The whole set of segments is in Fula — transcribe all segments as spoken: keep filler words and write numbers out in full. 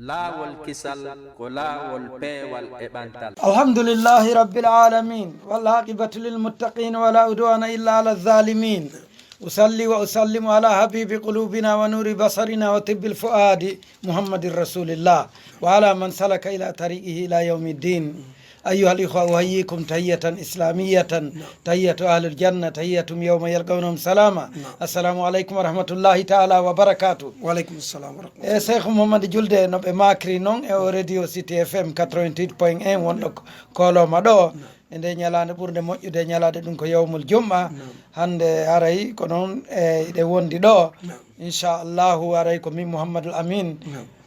Laawol kisal ko laawol peewal e ɓantal. الحمد لله رب العالمين، والعاقبة للمتقين، ولا عدوان إلا على الظالمين. أصلي وأسلم على حبيب قلوبنا ونور بصرنا وطب الفؤاد محمد رسول الله، وعلى من سلك إلى طريقه إلى يوم الدين. أيها الإخوة، أحييكم تحية إسلامية، تحية أهل الجنة، تحيتهم يوم يلقونهم سلاما. السلام عليكم ورحمة الله تعالى وبركاته. Wa aleykum salam wa rahmatullah. E Cheikh Mouhamadou Julde, no ɓe makri noon e o radio Cité F M quatre-vingt-huit point un wonɗo ko-, kooloma ɗo. E nde ñalaande ɓurde moƴƴude ñalaade ɗum ko yawmul jum'a. Hannde haray ko noon e iɗe wondi ɗo. Inchallahu haray ko min Mouhamadoul Amin.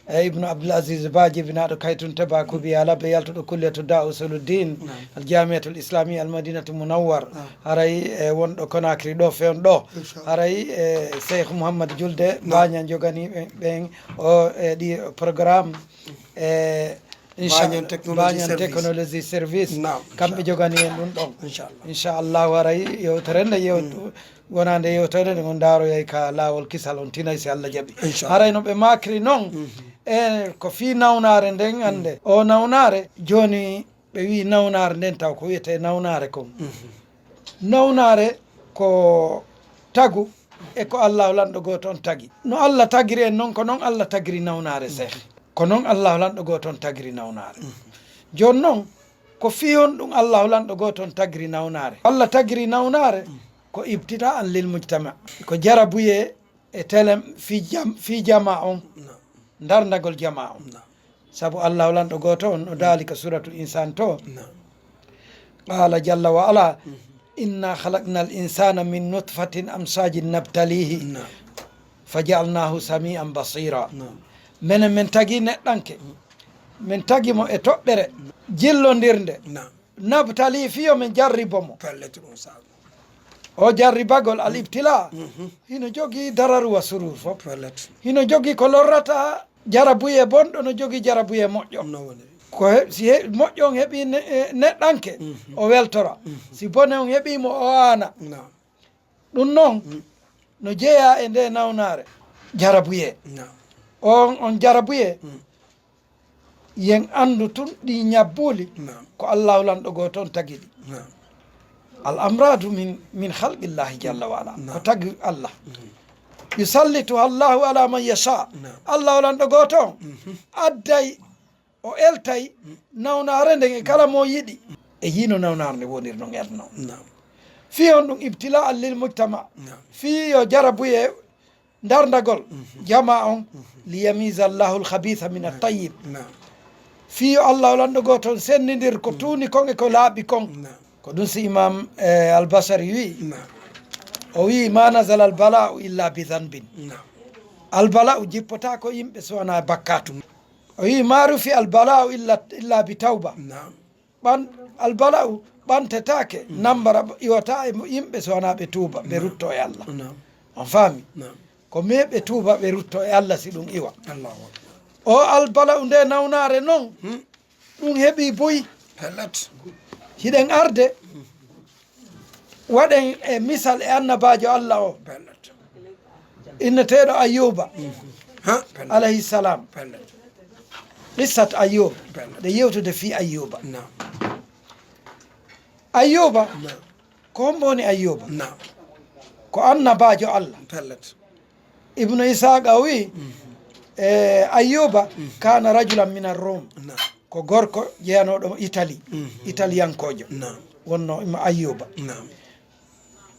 E Ibnu Abdoul Aziz Ba, jibinaaɗo Kaytun Teba, Kubiya Labbe, yaltuɗo Kulliyatu Da Usuluddin, Al Jamiatul Islami, Al Madinatu Munawwar. Haray e wonɗo Conakry ɗo, fewn ɗo. Haray e Cheikh Mouhamadou Julde, Baña jogani ɓe-, ɓen o e ɗi programme. E Bañan Technology Service. Kamɓe jogani en ɗum ɗon. Inchallah. Inchallahu haray yewtere nde yewtu wonande yewtere nde, on ndaroyay ka laawol kisal, on tinay si Allah jaɓi. Inchallah. Haray no ɓe makri noon, e ko fii nawnaare nden, annde o nawnaare, jooni ɓe wi'i nawnaare nden taw ko wiyetee nawnaare kon. Nawnaare ko tagu e ko Allahu lanɗo gooto on tagi. No Allah tagiri en noon, ko noon Allah tagiri nawnaare, Seeh. Ko noon Allahu lanɗo gooto on tagiri nawnaare. Jooni noon, ko fii honɗum Allahu lanɗo gooto on tagiri nawnaare? Allah tagiri nawnaare ko ibtila'an lil mujtama, ko jarabuyee e telen fii jam-, fii jamaa on, ndarndagol jamaa on. Sabu Allahu lanɗo gooto on no daali ka Suuratul Insaan to, qaala jalla wa ala, "Inna khalaqnal insana min nutfatin amshajin nabtalihi, fa ja'alnahu sami'an basira." Menen men tagi neɗɗanke, men tagi mo e toɓɓere jillondirnde. Nabtali, fii yo men jarribo mo. Pellet, ɗum sabu. O jarribagol, al ibtila, hino jogii dararu wa surur fof. Pellet. Hino jogii ko lorrata, jarabuyee bonɗo, no jogii jarabuyee moƴƴo. No woni. Ko he-, si he-, moƴƴo on heɓii ne-, e, neɗɗanke, o weltora. Si bone on heɓii mo, o aana. Naam. Ɗum noon, no jeyaa e nde nawnaare. Jarabuyee. Naam. On, on jarabuyee, yen anndu tun ɗi ñabbuuli, naam, ko Allahu lanɗo gooto on tagi ɗi. Naam. Al amradu min, min khalqillahi jalla wa ala. Naam. Ko tagi Allah. Yusallitu Allahu ala man yasha. Naam. Allahu lanɗo gooto on adday, o eltay nawnaare nden e kala mo yiɗi. E yino nawnaare nde woniri noon elno. Naam. Fii on ɗum ibtila'an lil mujtama. Naam. Fii yo jarabuyee ndarndagol jamaa on, li yamiza Allahu al-khabitha min at-tayyib. Naam. Fii yo Allahu lanɗo gooto on senndindir ko tuuni kon e ko laaɓi kon. Naam. Ko ɗum si Imam, eh, Al-Basari wi'i. Naam. O wi'i, "Ma nazala al-bala'u illa bi dhanbin." Naam. Albala'u jippotaako yimɓe so wonaa bakkaatu. O wi'i, "Ma rufi al-bala'u illa, illa bi tawba." Naam. Ɓan-, albala'u ɓantetaake, nambara iwata e mo-, yimɓe so wonaa ɓe tuuba, ɓe rutto e Allah. Naam. On faami? Naam. Ko mais ɓe tuuba, ɓe rutto e Allah si ɗum iwa. Allahu akbar. O albala'u nde nawnaare non, ɗum heɓi buy. Pellet. Hiɗen arde, waɗen e misal e annabaajo Allah o. Pellet. Inneteeɗo Ayyuba, ha? Pellet. Alayhi salam. Pellet. Qissat Ayyub. Pellet. Nde yewtude fii Ayyuba. Naam. Ayyuba, naam, ko hombo woni Ayyuba? Naam. Ko annabaajo Allah. Pellet. Ibnu Isaaqa o wi'i, e, Ayyuba kana rajulan min ar-Rum. Naam. Ko gorko jeyanooɗo Itali, Italiyankoojo. Naam. Wonno ima Ayyuba. Naam.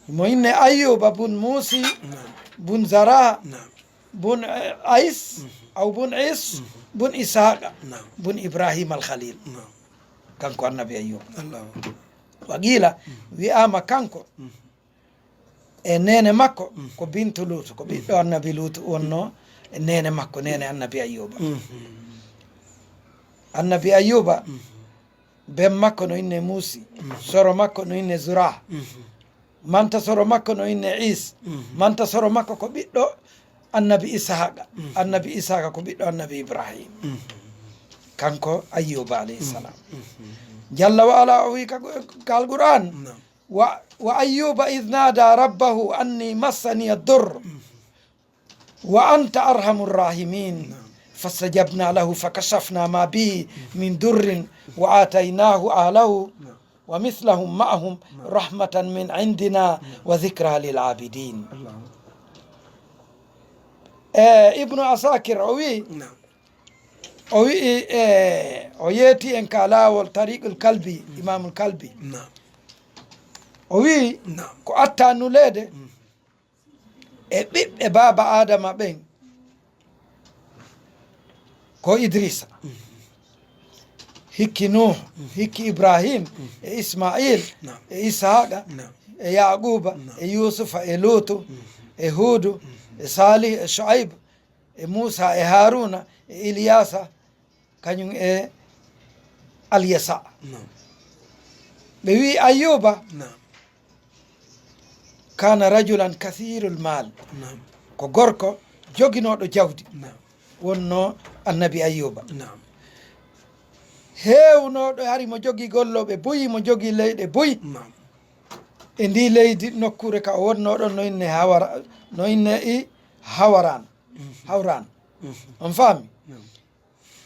Mo inne Ayyuba bun Muusi, naam, bun Zara, naam, bun, eh, Ais, aw bun Is, bun Isaaqa, naam, bun Ibrahim al-Khalil. Naam. Kanko annabi Ayyuba. Allahu akbar. Wa qiila, wi'aama kanko, e neene makko, ko bintu Luutu, ko ɓiɗɗo annabi Luutu wonno, e neene makko, neene annabi Ayyuba. Annabi Ayyuba, ben makko no inne Muusi, soro makko no inne Zura, manta soro makko no inne Is, manta soro makko ko ɓiɗɗo annabi Isaaqa, annabi Isaaqa ko ɓiɗɗo annabi Ibrahim. Kanko Ayyuba alayhi salam. Jalla wa ala o wi ka Alquran, wa, wa Ayyuba idh nada rabbahu anni massani ad-durr wa anta arhamur rahimin. Naam. فاستجبنا له فكشفنا ما به من ضر وآتيناه أهله ومثلهم معهم رحمة من عندنا وذكرى للعابدين. Allahu. E, Ibnu Asakir o wi, Naam. o wi, e, o yeeti en ka laawol Tariqul Kalbi, Imamul Kalbi. Naam. O wi, Naam. ko atta nuleede e ɓiɓɓe baaba Adama ɓen, ko Idrisa, hikki Nuh, hikki Ibrahim, e Ismail, Naam. e Ishaqa, Naam. e Yaquba, Naam. e Yusufa, e Lutu, e Hudu, e Salih, e Shuaib, e Musa, e Haruna, e Ilyasa, kañum e Alyasa. Naam. Ɓe wi Ayyuba Naam. kana rajulan kathirul mal, Naam. ko gorko joginooɗo jawdi Naam. wonno Annabi Ayyuba. Naam. Heewnooɗo, hari mo jogi gollooɓe buy, mo jogi leyɗe buy. Naam. E ndi leydi, nokkuure ka o wonnoo ɗon, no inne Hawara, no inne i Hawaran. Hawran. On faami? Naam.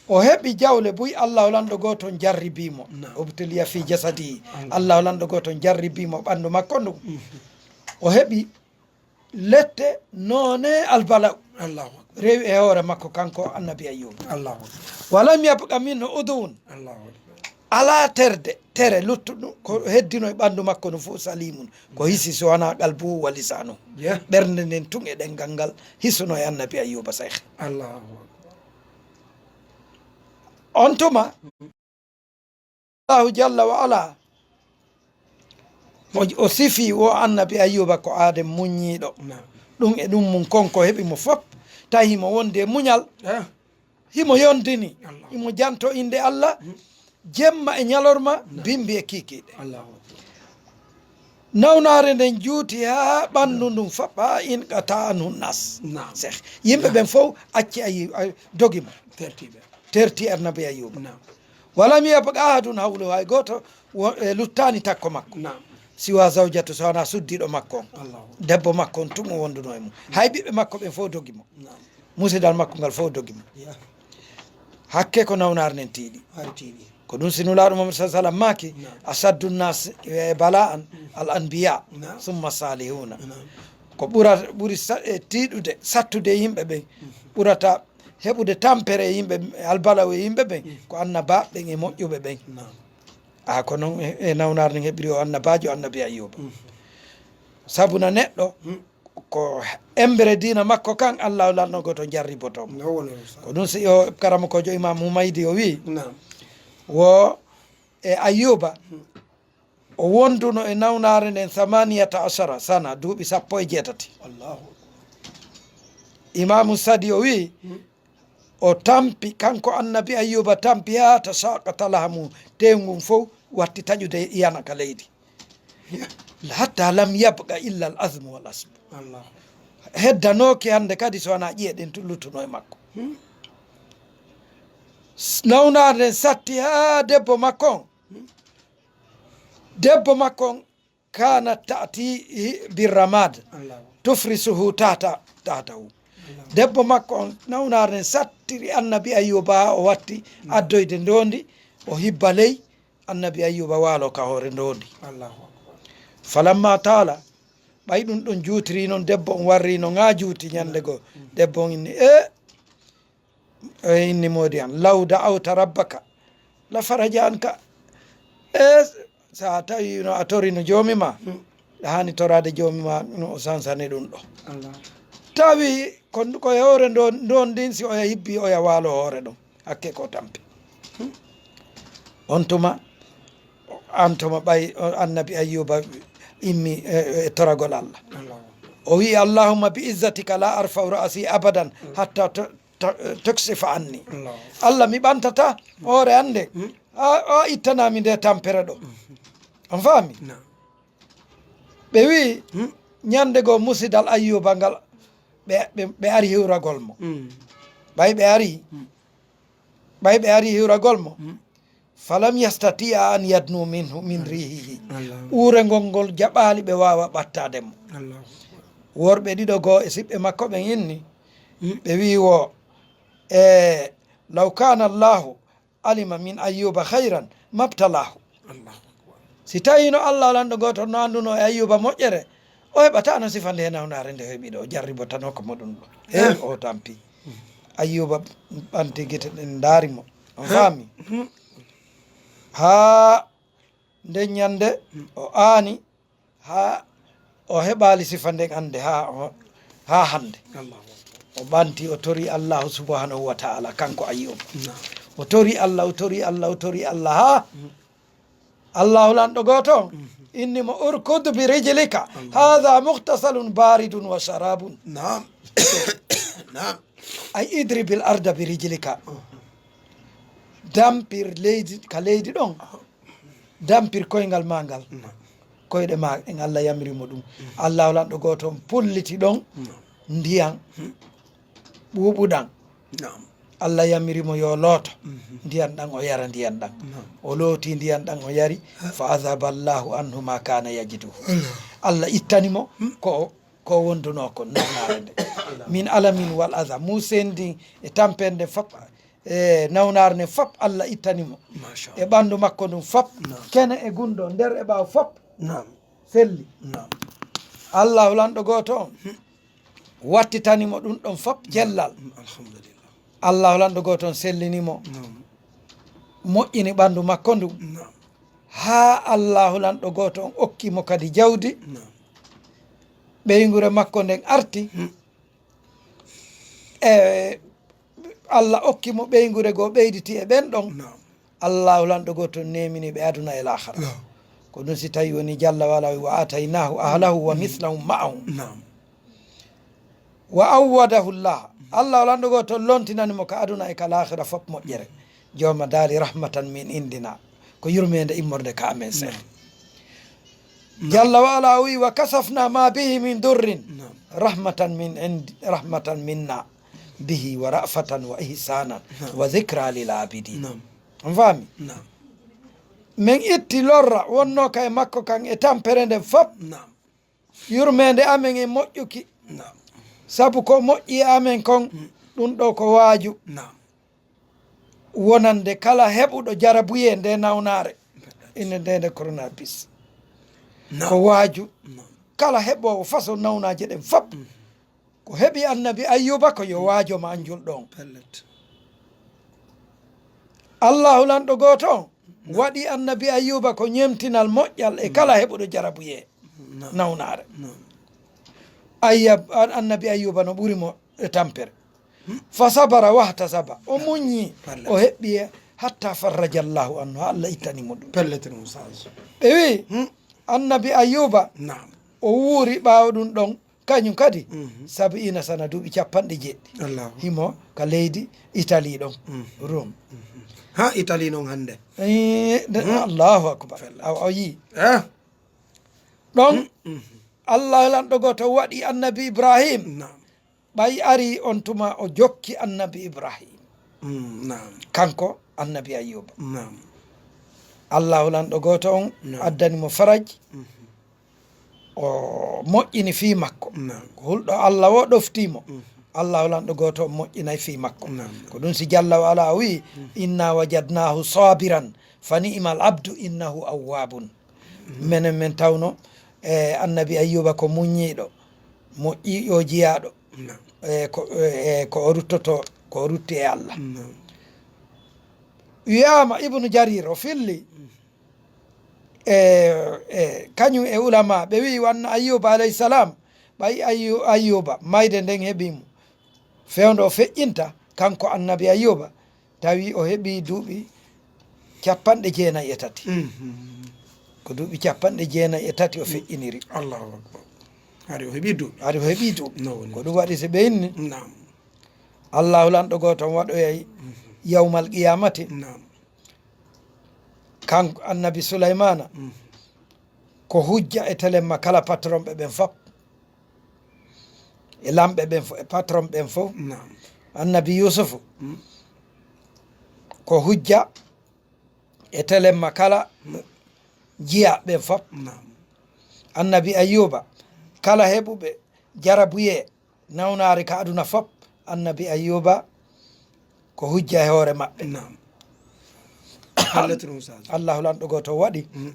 O heɓi jawle buy, Allah o lanɗo gooto on jarribii mo. Naam. Ubtuliya fi jasadihi. Allah o lanɗo gooto on jarribii mo ɓanndu makko ndu. O heɓi lette noone albalaw. Allahu akbar. Rewi e hoore makko kanko Annabi Ayyuba. Allahu akbar. Walam yabqa minhu udwun. Allahu akbar. Alaa terde, tere luttuɗum ko heddino e ɓanndu makko no fof salimun. Ko hisi so wanaa qalbuhu wa lisanuhu. Yeah. Ɓernde nden tun e ɗenngal ngal hisuno e Annabi Ayyuba Seykh. Allahu akbar. On tuma, Allahu jalla wa ala, o, o sifi wo Annabi Ayyuba ko aaden muññiiɗo. Naam. Ɗum e ɗum mun kon ko heɓi mo fof, tawi himo wonde muñal, Ah. himo yondini, Allah. Himo janto innde Allah, jemma e ñalorma, bimbi e kiikiiɗe. Allahu akbar. Nawnaare nden juuti haa ɓanndu ndun faɓɓa, haa inqata anhu nas. Naam. Seekh. Yimɓe ɓen fof acci ayi, ay, dogi mo. Tertiiɓe. Terti Annabi Ayyuba. Naam. Walam yabqa ahadun hawlahu, hay gooto wo-, e luttaani takko makko. Naam. Siwa zawjatu, so wanaa suddiiɗo makko on. Allahu. Debbo makko on tun o wonduno e mum. Hay ɓiɓɓe makko ɓen fof dogi mo. Naam. Musidal makko ngal fof dogi mo. Yeah. Hakke ko nawnaare nden tiiɗi. Hari tiiɗi. Ko ɗum si Nulaaɗo Muhammad sallallahu alaihi wasallam maaki, Naam. "Ashaddu nnaasi, eh, bala'an al anbiya, Naam. summa salihuna." Naam. Ko ɓura-, ɓuri sa-, e tiiɗude, sattude e yimɓe ɓen, ɓurata heɓude tampere e yimɓe, albalaw e yimɓe ɓen, ko annabaaɓe ɓen e moƴƴuɓe ɓen. Naam. A ko noon e, e nawnaare nden heɓiri o annabaajo, Annabi Ayyuba. Sabu na neɗɗo, ko embere diina makko kan, Allah o lanno goto jarriboto mo. No woni ɗum sa. Ko ɗum si o karamokoojo Imam Humaydi o wi, Naam. wo e Ayyuba, o wonduno e nawnaare nden samaniyata ashara sana, duuɓi sappo e jeetati. Allahu. Imamu Sadi o wi, o tampi, kanko Annabi Ayyuba tampi haa tasaqata lahamu, teewu ngun fof watti taƴude yana ka leydi. Hatta lam yabqa illa al azmu wal asmu. Allahu. Heddanooki hannde kadi so wanaa ƴi'e ɗen tun luttuno e makko. S-, nawnaare nden satti haa debbo makko on. Debbo makko on kanat ta'ti birramad, Allahu. Tufrisuhu tahta, tahtahu. Debbo makko on, nawnaare nden sattiri Annabi Ayyuba haa o watti addoyde ndoondi, o hibba ley, Annabi Ayyuba waalo ka hoore ndoondi. Allahu akbar. Falamma taala, ɓay ɗum ɗon juutiri non, debbo on warri non haa juuti ñande goo. Debbo on inni, "E, e inni moodi an, law da'awta rabbaka la faraja anka." E, so a tawi no a torino joomi ma, a haani toraade joomi ma, no o sansane ɗum ɗo. Allah. Tawi ko, ko e hoore ndo, ndon ndin, si oya hibbi, oya waalo hoore ɗum. Hakke ko tampi. On tuma, an tuma ɓay, o Annabi Ayyuba immi, e, e toragol Allah. Allah. O wi'i, "Allahumma bi izzatika la arfa'u ra'si abadan hatta to-, to-, tuksifa anni." Allah. Allah, mi ɓantata hoore an nde. A, a ittanami nde tampere ɗo. On faami? Naam. Ɓe wi'i, ñande goo musidal Ayyuba ngal, ɓe, ɓe, ɓe ari hiwragol mo. Mm. Ɓay ɓe ari, Mm. ɓay ɓe ari hiwragol mo. Mm. Falam yastati'a an yadnu minhu, min rihihi. Allah. Uurengol ngol jaɓaali ɓe waawa ɓattaade mo. Allah. Worɓe ɗiɗo goo e siɓɓe makko ɓen inni, ɓe wi'i wo, E law kana Allahu alima min Ayyuba khayran mabtalahu. Allahu akbar. Si tawiino Allah lanɗo gooto no annduno e Ayyuba moƴƴere, o heɓataano sifa nde nawnaare nde heɓi ɗo, o jarribotano ko mo ɗum ɗo. Heewi o tampi. Ayyuba ɓanti gite ɗen ndaari mo. On faami? Haa nden ñande o aani, haa o heɓaali sifa nden annde, haa o, haa hannde. Allahu akbar. O ɓanti, o tori Allahu subhanahu wa ta'ala, kanko Ayyuba. Naam. O tori Allah, o tori Allah, o tori Allah, haa Allahu lanɗo gooto on inni mo, "Urkud bi rijlika, hadha mughtasalun baridun wa sharabun." Naam. Naam. Ay idribil arda bi rijlika. Dampir leydi, ka leydi ɗon. Dampir koyngal ma ngal. Naam. Koyɗe ma en, Allah yamiri mo ɗum. Allahu lanɗo gooto on pulliti ɗon ndiyan ɓuuɓuɗan. Naam. Allah yamiri mo yo looto ndiyan ɗan, o yara ndiyan ɗan. Naam. O looti ndiyan ɗan, o yari. Fa adhaba Allahu anhu ma kana yajidu. Allah. Allah ittani mo ko o, ko o wonduno ko nawnaare nde. Min alamin wal adha. Muuseendi e tampere nde fop, e nawnaare nde fop, Allah ittani mo. Masha Allah. E ɓanndu makko ndun fop, naam, kene e gunndo, nder e ɓaawo fop. Naam. Selli. Naam. Allahu lanɗo gooto on wattitani mo ɗum ɗon fop cellal. Mm, alhamdulillah. Allahu lanɗo gooto on sellini mo. Naam. Moƴƴini ɓanndu makko ndun. Naam. Haa Allahu lanɗo gooto on okki mo kadi jawdi. Naam. Ɓeynguure makko nden arti. Hmm. E Allah okki mo ɓeynguure goo ɓeyditi e ɓen ɗon. Naam. Allahu lanɗo gooto on neemini ɓe aduna e laakhara. Naam. Ko ɗum si tawi woni Jalla wa Ala, "Wa ataynahu ahlahu wa mislahum ma'ahum." Naam. Wa awwadahu Allah. Allahu lanɗo gooto on lontinani mo ka aduna e ka laakhira fop moƴƴere. Jooma daali, "Rahmatan min indina." Ko yurmeende immorde ka amen sey. Naam. Jalla wa Ala o wi, "Wa kashafna ma bihi min durrin." Naam. "Rahmatan min indi, rahmatan minna bihi wa ra'fatan wa ihsanan, naam, wa dhikra lil abidin." Naam. On faami? Naam. Men itti lorra wonno ka e makko kan e tampere nden fop. Naam. Yurmeende amen e moƴƴuki. Naam. Sabu ko moƴƴi e amen kon, mm, ɗum ɗo ko waaju. Naam. Wonande kala heɓuɗo jarabuyee nde nawnaare. Inde nde nde coronavirus. Naam. Ko waaju. Naam. Kala heɓoowo façon nawnaaje ɗen fop. Mm. Ko heɓi annabi Ayyuba ko yo waajo ma anjul ɗon. Pellet. Allahu lanɗo gooto on, naam, waɗi annabi Ayyuba ko ñemtinal moƴƴal e, mm, kala heɓuɗo jarabuyee, naam, nawnaare. Naam. Ayya-, an-, annabi Ayyuba no ɓuri mo e tampere. Hmm. Fa sabara wahtasaba. O muññi, pellet, o heɓɓi e hatta farraja Allahu anhu, haa Allah ittani mo ɗum. Pellet, ɗum saas. Ɓe wi, hmm, annabi Ayyuba, naam, o wuuri ɓaawo ɗum ɗon, kañum kadi, mhm, sabiina sana, duuɓi capanɗe jeeɗiɗi. Allahu. Himo ka leydi Itali ɗon, mhm, Rome. Mhm. Ha Itali non hannde. Eh, de-, mhm, Allahu akbar. Fella. Aw, a yii. Eh? Ɗon, mhm, Allah lanɗo gooto waɗi annabi Ibrahim. Naam. Ɓay ari on tuma o jokki annabi Ibrahim. Mm, naam. Kanko annabi Ayyuba. Naam. Allahu lanɗo gooto on, naam, addani mo faraj. Mhm. O moƴƴini fii makko. Naam. Ko hulɗo Allah o ɗoftii mo. Mhm. Allahu lanɗo gooto on moƴƴinay fii makko. Naam. Ko ɗum si Jalla wa Ala o wi'i, mhm, "Inna wajadnahu sabiran, fa ni'mal abdu, innahu awwabun." Mhm. Menen men tawno, e, annabi Ayyuba ko muññiiɗo, moƴƴi-, o jiyaaɗo. Naam. E, ko, e, ko o ruttoto, ko o rutti e Allah. Naam. Wiyaama Ibnu Jarir o filli, mhm, e, e, kañum e ulama, ɓe wi'i, wanna Ayyuba alayhi salam, ɓay Ayyu-, Ayyuba, mayde nden heɓi mo. Fewndo o feƴƴinta, kanko annabi Ayyuba, tawi o heɓi duuɓi capanɗe jeenayi e tati. Mhm. Ko duuɓi capanɗe jeenayi e tati o feƴƴiniri. Allahu akbar. Hari o heɓi duuɓi. Hari o heɓi duuɓi. No woni. Ko ɗum waɗi si ɓe inni, naam, Allahu lanɗo gooto on waɗoyay, mhm, yawmal qiyamati. Naam. Kanko annabi Sulaymana, mhm, ko hujja e telemma kala patron ɓe ɓen fop. E lamɓe ɓen fo-, e patron ɓen fof. Naam. Annabi Yuusufu, mm, ko hujja e telemma kala jiya ɓen fop. Naam. Annabi Ayyuba, kala heɓuɓe jarabuyee nawnaare ka aduna fop, annabi Ayyuba ko hujja e hoore maɓɓe. Naam. Hallatrum sas. Allahu lanɗo gooto waɗi. Mm.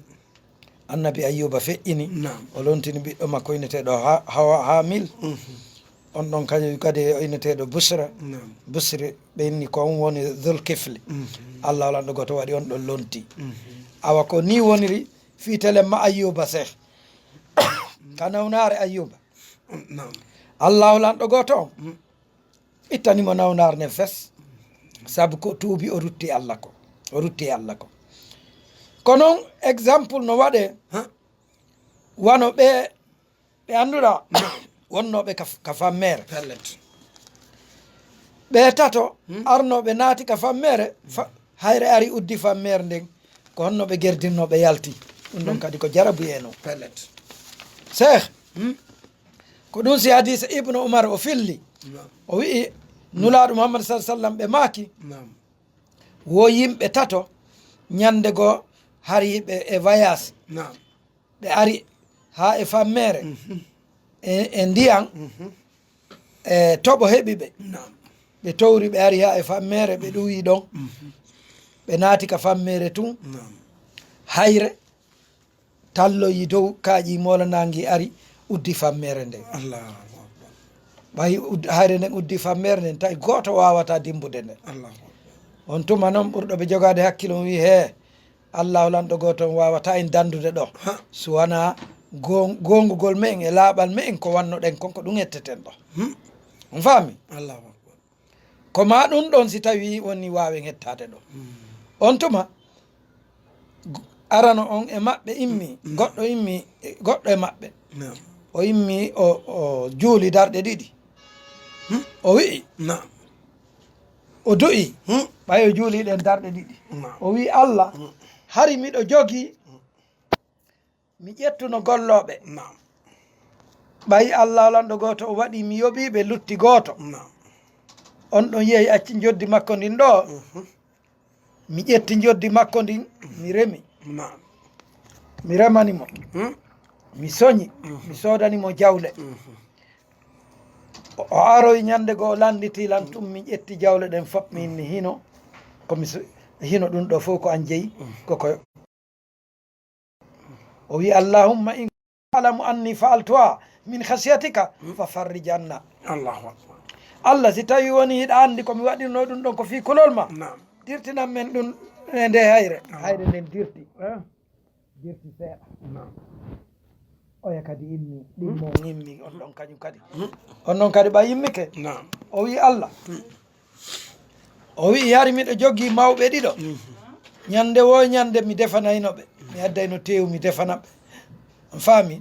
Annabi Ayyuba feƴƴini. Naam. O lontini ɓiɗɗo makko inneteeɗo Ha-, Hawa-, Hamil. Mhm. On ɗon kañum kadi o inneteeɗo Busra. Naam. Busri ɓe inni ko on woni Dhul Kifli. Mhm. Allahu lanɗo gooto waɗi on ɗon lonti. Mhm. Awa ko ni woniri fii telemma Ayyuba Seh. Ka nawnaare Ayyuba. Naam. Allahu lanɗo gooto on. Mm. Ittani mo nawnaare nden fes, sabu ko tuubi o rutti Alla ko. O rutti Alla ko. Ko non exemple no waɗee, ha? Wano ɓe, ɓe annduɗaa, wonnooɓe ka, ka fammeere. Pellet. Ɓe tato, hmm? Arnooɓe naati ka fammeere, fa-, hayre ari uddi fammeere nden. Ko honno ɓe gerdinnoo, ɓe yalti? Ɗum ɗon, hmm? Kadi ko jarabu e non. Pellet. Cheikh, hmm? Ko ɗum si hadiisa Ibnu Umar o filli. Naam. O wi'i, Nulaaɗo Muhammad sallallahu alaihi wasallam ɓe maaki, naam, wo yimɓe tato, ñande goo hari ɓe e voyage. Naam. Ɓe ari haa e fammeere, mhm, e, e ndiyan, mhm, e toɓo heɓi ɓe. Naam. Ɓe towri, ɓe ari haa e fammeere, ɓe ɗuwi ɗon. Mhm. Ɓe naati ka fammeere tun. Naam. Hayre talloyi dow kaaƴi moolanaangi ari uddi fammeere nden. Allahu Akbar. Ɓay ud-, hayre nden uddi fammeere nden, tawi gooto waawataa dimbude nde. Allahu Akbar. On tuma non ɓurɗo ɓe jogaade hakkilo on wi'i, "Hee, Allahu lanɗo gooto on waawataa en dandude ɗo. Ha. So wanaa goon-, goongugol me'en e laaɓal me'en ko wannoɗen kon, ko ɗum etteten ɗo." Hmm. On faami? Allahu Akbar. Ko maa ɗum ɗon si tawii woni waawen hettaade ɗo. Hmm. On tuma, g-, arano on e maɓɓe immi, hmm, goɗɗo immi, e, goɗɗo e maɓɓe. Naam. O immi, o, o juuli darɗe ɗiɗi. Hmm. O wi'i, naam, o du'i, hmm, ɓay o juuli ɗen darɗe ɗiɗi. Naam. O wi'i, "Alla, hmm, hari miɗo jogii, mi ƴettuno gollooɓe." Naam. Ɓay Alla lanɗo gooto o waɗi, mi yoɓii ɓe, lutti gooto. Naam. On ɗon yehi, acci njoddi makko ndin ɗo. Mhm. Mi ƴetti njoddi makko ndin, mi remi. Naam. Mi remani mo. Hmm? Mi soñi, mhm, mi soodani mo jawle. Mhm. O, o aroyi ñande goo, o lannditi lan tun, mi ƴetti jawle ɗen fof, mi inni hino, ko mi so-, hino ɗum ɗo fof ko an jeyi, mhm, ko ko O wi, "Allahumma in ta'lamu anni fa'altuha min khashiyatika, fa farrij anna." Allahu Akbar. Allah, si tawi woni hiɗa anndi ko mi waɗirno ɗum ɗon ko fii kulol ma, naam, dirtinan men ɗum e nde hayre. Naam. Hayre nden dirti. Eh? Dirti seeɗa. Naam. Oya kadi immi, ɗimmo, hmm, immi, on ɗon kañum kadi. Hmm. On ɗon kadi ɓa immike. Naam. O wi, "Allah." Hmm. O wi'i, "Hari miɗo jogii mawɓe ɗiɗo. Mhm. Ñande woo ñande mi defanayno ɓe. Mi addayno teewu, mi defana ɓe." On faami?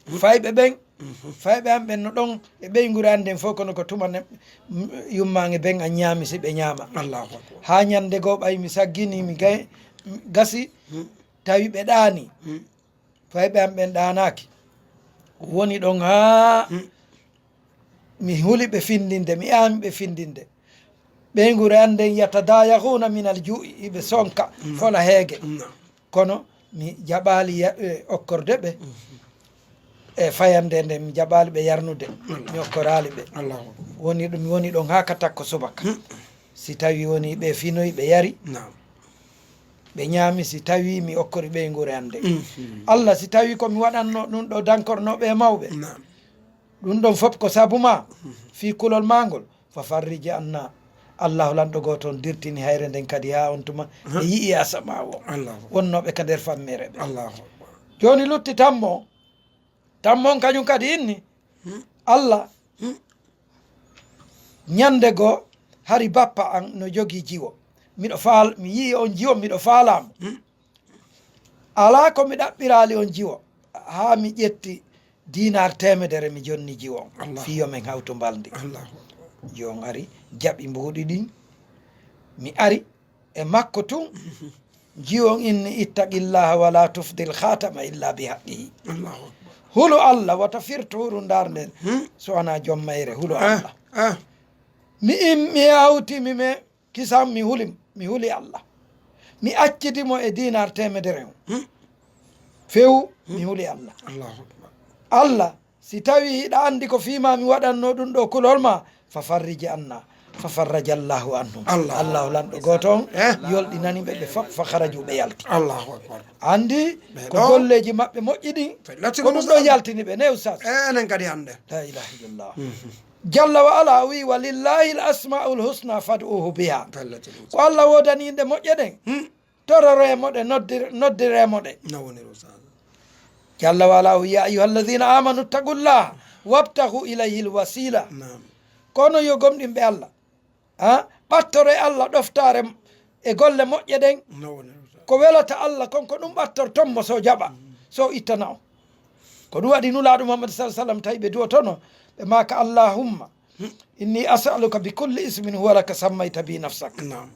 Mhm. Fayɓe ɓen, mhm, fayɓe an ɓen no ɗon e ɓeynguure an nden fof, kono ko tuma ne, m-, yummaange ɓen an ñaami si ɓe ñaama. Allahu Akbar. Haa ñande goo ɓay mi saggini, mi gay-, gasi, mhm, tawi ɓe ɗaani. Mhm. Fayɓe am ɓen ɗaanaaki. Woni ɗon haa, hmm, mi huli ɓe findinde, mi aami ɓe findinde. Ɓeynguure an nden, yatadayaghuna min al-ju'i, iɓe sonka, hmm, fola heege. Hmm. Kono mi jaɓaali ya-, e, okkorde ɓe. Hmm. E fayande nden, mi jaɓaali ɓe yarnude. Hmm. Mi okkoraali ɓe. Allahu Akbar. Woni ɗum, mi woni ɗon haa ka takko subaka. Hmm. Si tawi woni ɓe finoyi, ɓe yari. Naam. Ɓe ñaami, si tawi mi okkori ɓeynguure an nden. Mhm. Allah, si tawi ko mi waɗanno ɗum ɗo dankornooɓe e mawɓe. Naam. Ɗum ɗon fof ko sabu ma, mhm, fii kulol maa ngol, fa farrij anna. Allahu lanɗo gooto on dirtini hayre nden kadi haa on tuma, ha, ɓe yi'i asama o. Allahu. Wonnooɓe ka nder fammeere ɓe. Allahu Akbar. Jooni lutti tammo. Tammo on kañum kadi inni, hmm, Allah, hmm, ñande goo hari bappa an no jogii jiwo. Miɗo faal-, mi yi'i on jiwo, miɗo faalaa mo. Hmm. Alaa ko mi ɗaɓɓiraali on jiwo, haa mi ƴetti diinaar teemedere, mi jonni jiwo on. Allahu. Fii yo men hawtu mbalndi. Allahu. Jiwo on ari, jaɓi mbuuɗi ɗin, mi ari, e makko tun. Jiwo on inni, "Ittaqillaha wala tufdil khatama illa bi haqqihi." Allahu Akbar. Hulu Allah, wata firtu huru ndaar nden, hmm, so wanaa jom mayre, hulu, ah, Allah. Ah. Mi im-, mi hawti, mi me kisan, mi huli, mi huli Allah. Mi acciti mo e diinaar teemedere on. Hmm. Few, hmm, mi huli Allah. Allahu Akbar. Allah, si tawi hiɗa anndi ko fii ma mi waɗanno ɗum ɗo kulol ma, fa farrij anna. ففرج الله عنهم. Allahu Allahu lanɗo gooto on Eh? yolɗinani ɓe ɓe fof فخرجوا ɓe yalti. Allahu akbar. Anndi Ɓe ko ɗo. Golleeji maɓɓe moƴƴi ɗin Fellati ko ko ɗum ɗo Musa. Yaltini ɓe ne Oustaz. E enen kadi hannde. La ilaha illallah. Jalla wa ala o wi ولله الأسماء الحسنى فادعوه بها. Fellati ko Ko Allah woodani innde moƴƴe ɗen. Hmm. Tororee mo ɗe noddir- noddiree mo ɗe. No woniri Oustaz. Jalla wa ala o wi يا أيها الذين آمنوا اتقوا الله وابتغوا إليه الوسيلة. Naam. Kono yo gomɗinɓe Allah ha ɓattoree Allah ɗoftaare e golle moƴƴe ɗen. No woniri Oustaz. Ko welata Allah kon ko ɗum ɓattorton mo so jaɓa so ittana on. Ko ɗum waɗi Nulaaɗo Muhammad صلى الله عليه وسلم tawi ɓe duwotono ɓe maaka اللهم إني أسألك بكل اسم هو لك سميت به نفسك. Naam.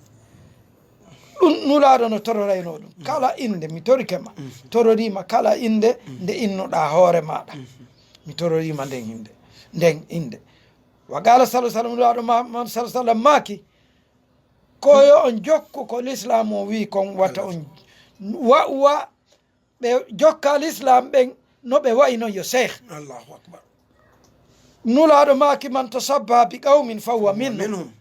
Ɗum Nulaaɗo no tororayno ɗum kala innde mi torike ma tororiima kala innde nde innoɗaa hoore maaɗa. Mi tororiima nden innde nden innde. Wa qala صلى الله عليه وسلم Nulaaɗo Muhammad صلى الله عليه وسلم maaki ko yo on jokku ko lislaam o wi kon wata on wa wa ɓe jokka lislaam ɓen no ɓe wayi non yo seeh. Allahu akbar. Nulaaɗo maaki من تشبه بقوم فهو منهم. Minhum.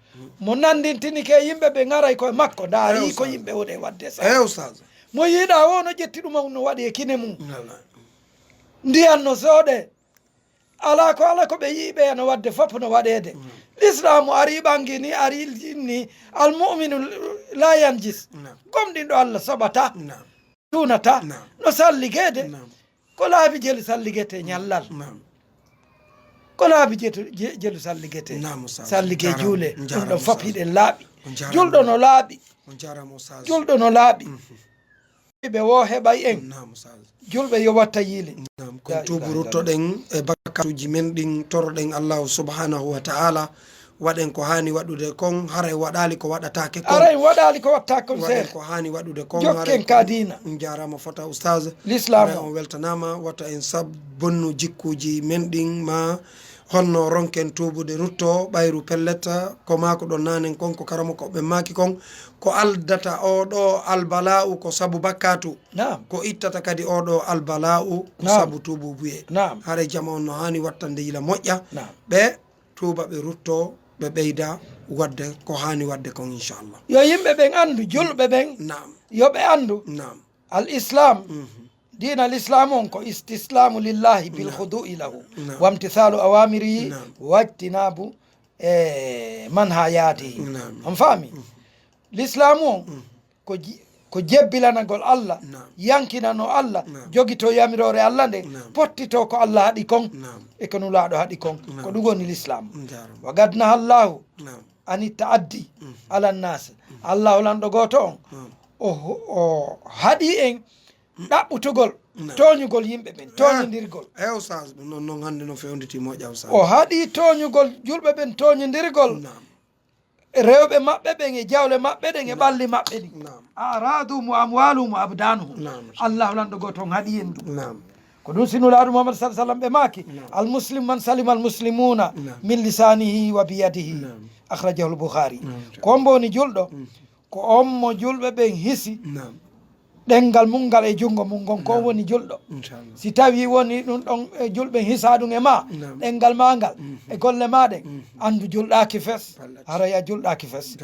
Mo nanndintinike yimɓe ɓe ŋaray koye makko ndaari ko yimɓe woni e waɗde sa Eh Oustaz. Mo yiɗa o no ƴetti ɗum on no waɗi e kine mum. Wallaahi. Ndiyan no sooɗe alaa ko alaa ko ɓe yii ɓe no waɗde fof no waɗeede. Lislaamu ari ɓangi ni ari jinni almuminu la yanjis. Naam. Gomɗinɗo Allah soɓata Naam. tunata Naam. No salligeede. Naam. Ko laabi jelu salligete ñallal. Naam. Ko laabi jetu- je- jelu salligete. Naam, Oustaz. Sallige Jaaraama. Juule ɗum Jaaraama, ɗon fof Oustaz. Hiɗen laaɓi. On jaaraama Oustaz. Julɗo no laaɓi. Ɓe wo heɓay en. Naam Oustaz. Julɓe yo watta yiile. Naam, kon tuubu ruttoɗen e bakkatuuji men ɗin, toroɗen Allahu subhanahu wa ta'ala, waɗen ko haani waɗude kon, haray waɗaali ko waɗataake kon. Aray waɗaali ko watta kon Waɗen seeɗa. Ko haani waɗude kon. Jokken Haray ka diina. On jaaraama fota Oustaz. L'islam Haray o. On weltanaama, wata en sab bonnu jikkuuji men ɗin ma honno ronken tuubude rutto ɓayru pellet ko maako ɗon naanen kon ko karamoko ɓe maaki kon ko aldata o ɗo albala'u ko sabu bakkatu. Naam. Ko ittata kadi o ɗo albala'u ko Naam. Sabu tuububuye. Naam. Haray jama on no haani wattande yila moƴƴa. Naam. Ɓe tuuba ɓe rutto ɓe ɓeyda waɗde ko haani waɗde kon inchallah. Yo yimɓe ɓen anndu julɓe ɓen. Naam. Yo ɓe anndu. Naam. Al islam. Diina al islam on ko istislamu lillahi bil khudu'i lahu. Naam. Wamtithalu awamirihi. Naam. Wajtinabu e manhayatihi. Naam. On faami? L'islamu on ko ji- ko jebbilanagol Allah. Naam. Yankinano Allah. Naam. Jogito yamiroore Allah nde. Naam. Pottito ko Allah haɗi kon. Naam. E ko nulaaɗo haɗi kon. Naam. Ko ɗum woni l'islamu. Njaarama. Wa gad naha Allahu Naam. Ani ta'addi ala nnaasi. Allahu lanɗo gooto on o o haɗi en ɗaɓɓutugol tooñugol yimɓe ɓen tooñindirgol. Eyi Oustaz, ɗum noon noon hannde noon fewnditi moƴƴa Oustaz. O haɗi tooñugol julɓe ɓen tooñindirgol. Rewɓe maɓɓe ɓen e jawle maɓɓe ɗen e ɓalli maɓɓe ɗin. A'raduhum wa amwaluhum wa abdanuhum. Allahu lanɗo gooto on haɗi en ɗum. Ko ɗum si Nulaaɗo Muhammad صلى الله عليه وسلم ɓe maaki, المسلم من سلم المسلمون من لسانه وبيده. أخرجه البخاري. Ko hombo woni julɗo? Ko on mo julɓe ɓen hisi ɗemngal mum ngal e junngo mum ngon, ko on woni julɗo. Si tawii woni ɗum ɗon e julɓe hisaa ɗum e maa, ɗemngal maa ngal e golle maa ɗen, anndu julɗaaki fes. Haray a julɗaaki fes.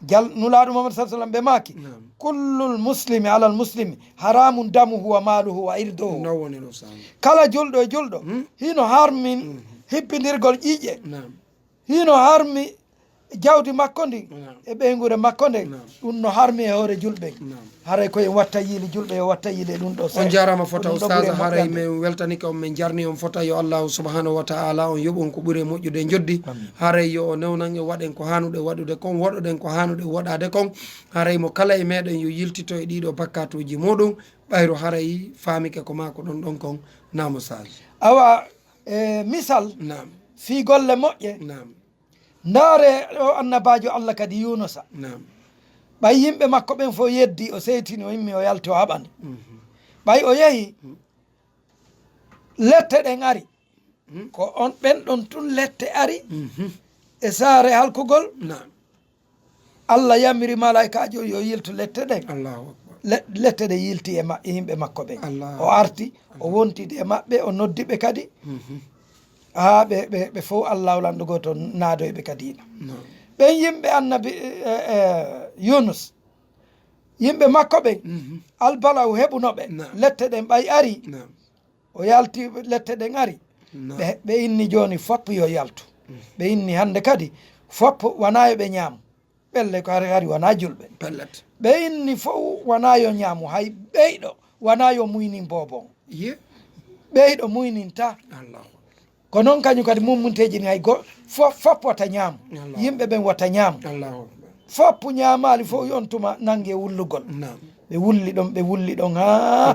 Jal Nulaaɗo Muhammad صلى الله عليه وسلم ɓe maaki, كل المسلم على المسلم حرام دمه وماله وعرضه. Kala julɗo e julɗo hino harmi hibbindirgol ƴiiƴe, hino harmi jawdi makko ndin e ɓeynguure makko nden. Ɗum no harmi e hoore julɓe. Haray ko en watta yiili julɓe yo watta yiili e ɗum ɗo. On jaaraama fota Oustaz, haray min weltanike on, min jarni on fota. Yo Allahu subhanahu wa ta'ala on yoɓu on ko ɓuri e moƴƴude e njoddi. Haray yo o newnan en, waɗen ko haanuɗe waɗude kon, woɗoɗen ko haanuɗe woɗaade kon. Haray mo kala e meɗen yo yiltito e ɗiɗo bakkatuuji muɗum ɓayru haray faamike ko maa ko ɗon ɗon kon. Naam Oustaz. Awa e misal Naam. Fii golle moƴƴe. Naam. Ndaare o annabaajo Allah kadi Yuunusa. Naam. Ɓay yimɓe makko ɓen fof yeddi, o seytini, o immi, o yalti, o haɓani. Ɓay o yehi, lette ɗen ari. Ko on ɓen ɗon tun lette ari e saare halkugol. Naam. Allah yamiri malaykaajo yo yiltu lette ɗen. Allahu akbar. Le- lette ɗe yilti e ma- e yimɓe makko ɓen. Allahu O arti, o wontidi e maɓɓe, o noddi ɓe kadi. Haa ɓe ɓe ɓe fof Allahu lanɗo gooto naadoy ɓe kadi. Naam. Ɓen yimɓe annabi e, e, Yunus, yimɓe makko ɓen, albala'u heɓuno ɓe, lette ɗen ɓay ari, o yalti, lette ɗen ari. Ɓe, ɓe inni jooni fop yo yaltu. Ɓe inni hannde kadi fop wanaa yo ɓe ñaamu. Ɓelle ko hari, hari wanaa julɓe. Ɓe inni fof wanaa yo ñaamu, hay ɓeyɗo wanaa yo muynin boobon. Ɓeyɗo muyninta. Ko noon kañum kadi mummunteeji ni hay go-, fo-, fop wata ñaamu. Yimɓe ɓen wata ñaamu. Fop ñaamaali fof on tuma nannge wullugol. Ɓe wulli ɗon, ɓe wulli ɗon haa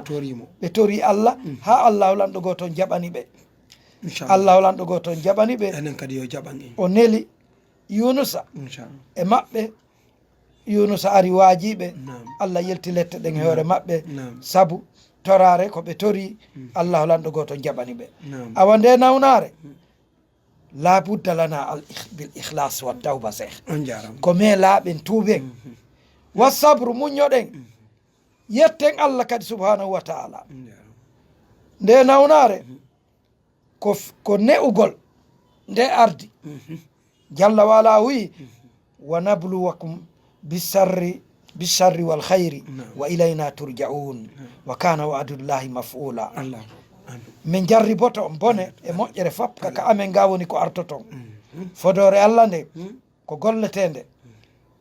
ɓe torii Allah, haa Allahu lanɗo gooto on jaɓani ɓe. Allahu lanɗo gooto on jaɓani ɓe. Enen kadi yo jaɓan en. O neli Yunusa e maɓɓe. Yunusa ari waajiiɓe. Allah yelti lette ɗen e hoore maɓɓe. Sabu toraare ko ɓe torii, Allahu lanɗo gooto jaɓani ɓe. Awa nde nawnaare, la budda lana al ikh-, bil ikhlas wa tawba, Seex. On jaaraama. Ko men laaɓen, tuuben. Wa sabru, muññoɗen. Yetten Allah kadi subhanahu wa ta'ala. Nde nawnaare, ko f-, ko ne'ugol nde ardi. Jalla wa ala o wi'i, "Wa nabluwakum bisharri, bisharri wal khayri wa ilayna turja'un. Wa kana wa'dullahi maf'ula." Min jarriboto on bone e moƴƴere fop, ka, ka amen ga woni ko artoton. Fodoore Allah nde, ko golleteende,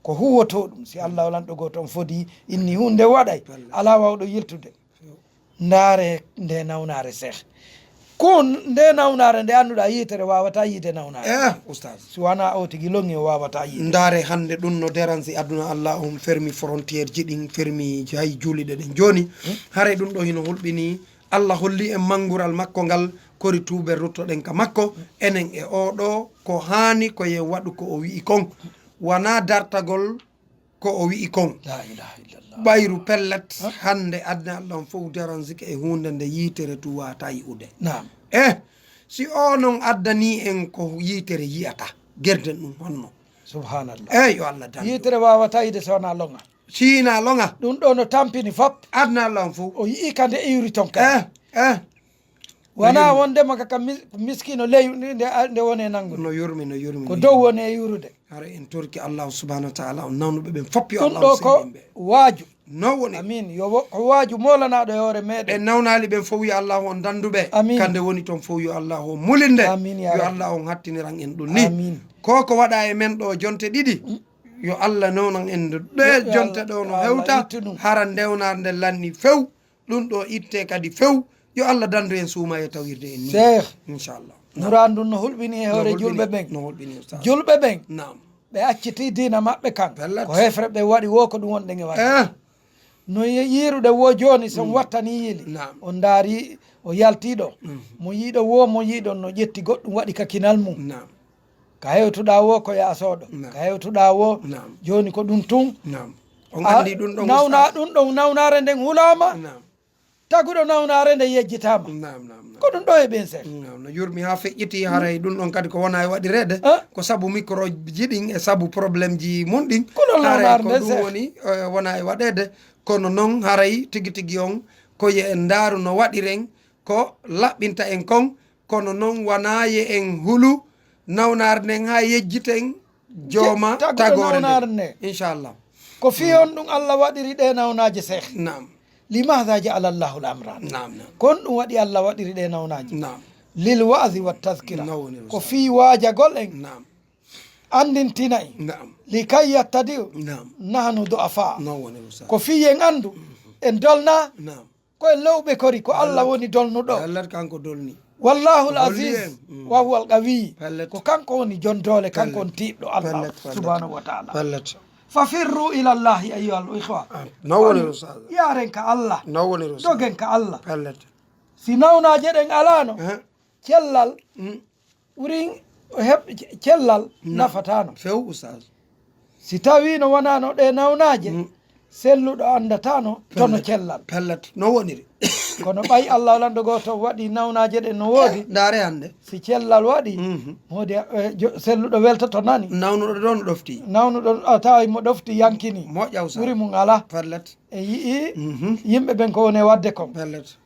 ko huwotoo ɗum. Si Allah o lanɗo gooto on fodi, inni huunde waɗay, alaa wawɗo yiltude. Ndaare nde nawnaare, Seex. Ko nde nawnaare nde annduɗaa yiitere waawataa yiide nawnaare. Eh, Oustaz. Si wanaa o tigi loŋi o waawataa yiide. Ndaare hannde ɗum no deransi aduna, Allah on fermi frontière ji ɗin, fermi hay juuliɗe ɗen. Jooni, haray ɗum ɗo hino hulɓini. Allah holli en manngural makko ngal, kori tuuben ruttoɗen ka makko, enen e oo ɗoo, ko haani ko yen waɗu ko o wi'i kon. Wanaa dartagol ko o wi'i kon. La ilaha illallah. Ɓayru pellet, hannde aduna Allah on fof deransike e huunde nde yiitere tu waawataa yi'ude. Naam. Eh, si o non addani en ko yiitere yi'ata, gerden ɗum honno? Subhanallah. Eey, yo Allah dandu. Yiitere waawataa yi'ude so wanaa loŋa. Si hinaa loŋa. Ɗum ɗo no tampini fop. Aduna Allah on fof. O yi'i ka nde iwri ton ka. Eh, eh. Wanaa wondema ka, ka mis-, miskino ley nde, nde, nde woni e nanngude. No yurmi, no yurmi, ko no dow yurmi. Woni e yurude. Hara en torki Allah subhanahu wa ta'ala, on nawnuɓe ɓen fop yo Allah on seynin ɓe. Ɗum ɗo ko waaju. No woni. Amin. Yo wo-, ko waaju moolanaaɗo e hoore meɗen. Ɓe nawnaali ɓen fof yo Allah on dandu ɓe. Amin. Kande woni ton fof yo Allah on mulinde. Amin, ya Rabbi. Yo Allah on hattiniran en ɗum ni. Amin. Ko ko waɗa e men ɗo jonte ɗiɗi. Yo Allah newnan en ɗe jonte ɗo no hewta, hara ndewnaare nde lanni few, ɗum ɗo itte kadi few. Yo Allah dandu en suumaye tawirde en ni. Seex. Inchallah. Naam. Nuraandu no hulɓini e hoore julɓe ɓen. No hulɓini, Ustaz. Julɓe ɓen. Naam. Ɓe acciti diina maɓɓe kan. Pellet. Ko hefre ɓe waɗi wo ko ɗum wonɗen e waɗde. Eh. No yi-, yiiruɗe wo jooni so wattani yiili. Naam. O ndaari, o yalti ɗo. Mhm. Mo yiiɗo wo, mo yiiɗo no ƴetti goɗɗum waɗi ka kinal mum. Naam. Ka hewtuɗaa wo ko yaasooɗo. Naam. Ka hewtuɗaa wo, naam, jooni ko ɗum tun. Naam. On anndi ɗum ɗon nawna-, ustaz? Ɗum ɗon nawnaare nden hulaama. Naam. Taguɗo nawnaare nden yejjitaama. Naam, naam, naam. Ko ɗum ɗo e ɓen sen. Naam, no yurmi haa feƴƴiti, haray ɗum ɗon kadi ko wona e waɗireede. Ah? Ko sabu micro ji ɗin e sabu problème ji mun ɗin. Ko ɗon nawnaare nden sen. Haray ko ɗum woni, eh, wona e waɗeede. Kono non haray tigi tigi on ko ye en ndaaru no waɗiren ko laɓɓinta en kon. Kono non wanaa ye en hulu nawnaare nden haa yejjiten jooma taguɗo tagoore nawnaare nden. Nden. Inchallah. Ko fii on ɗum Allah waɗiri ɗe nawnaaje, Seex. Naam. Limaada ja'ala Allahu al-amraan? Naam, naam. Ko on ɗum waɗi Allah waɗiri ɗe nawnaaje? Naam. Lil wa'zi wa tazkira. Naam, woni ko Rasul. Fii waajagol en. Naam. Anndintina en. Naam. Likay yattadi. Naam. Nahnu du'afa. Naam, woni Rasul. Ko fii en anndu. En dolna. Naam. Ko en lowɓe kori, ko Allah woni dolnuɗo. Allah kanko dolni. Wallahul aziz, mm, wa huwal qawi. Pellet. Ko kanko woni jon doole, kanko woni tiiɗɗo Allah subhanahu wa ta'ala. Pellet. Fafirru ila Allahi ayyuhal ikhwa. Ah, no woni, Ustaz? Yaaren ka Allah. No woni, Ustaz? Dogen ka Allah. Pellet. Si nawnaaje ɗen alaano, eh, cellal, mm, ɓurin heɓ-, cellal nafataano. Few, Ustaz. Si tawiino wonaano ɗe nawnaaje, mm, selluɗo anndataano tono cellal. Pellet, no woniri. Kono ɓay Allah lanɗo gooto waɗi nawnaaje ɗen no woodi. Eh, ndaare hannde. Si cellal waɗi, mhm, moodi, eh, jo-, selluɗo weltoto nani. Nawnuɗo ɗo no ɗofti. Nawnuɗo, a tawi mo ɗofti yankini. Moƴƴa, Ustaz. Ɓuri mum alaa. Pellet. E yi'i, mhm, yimɓe ɓen ko woni e waɗde kon. Pellet.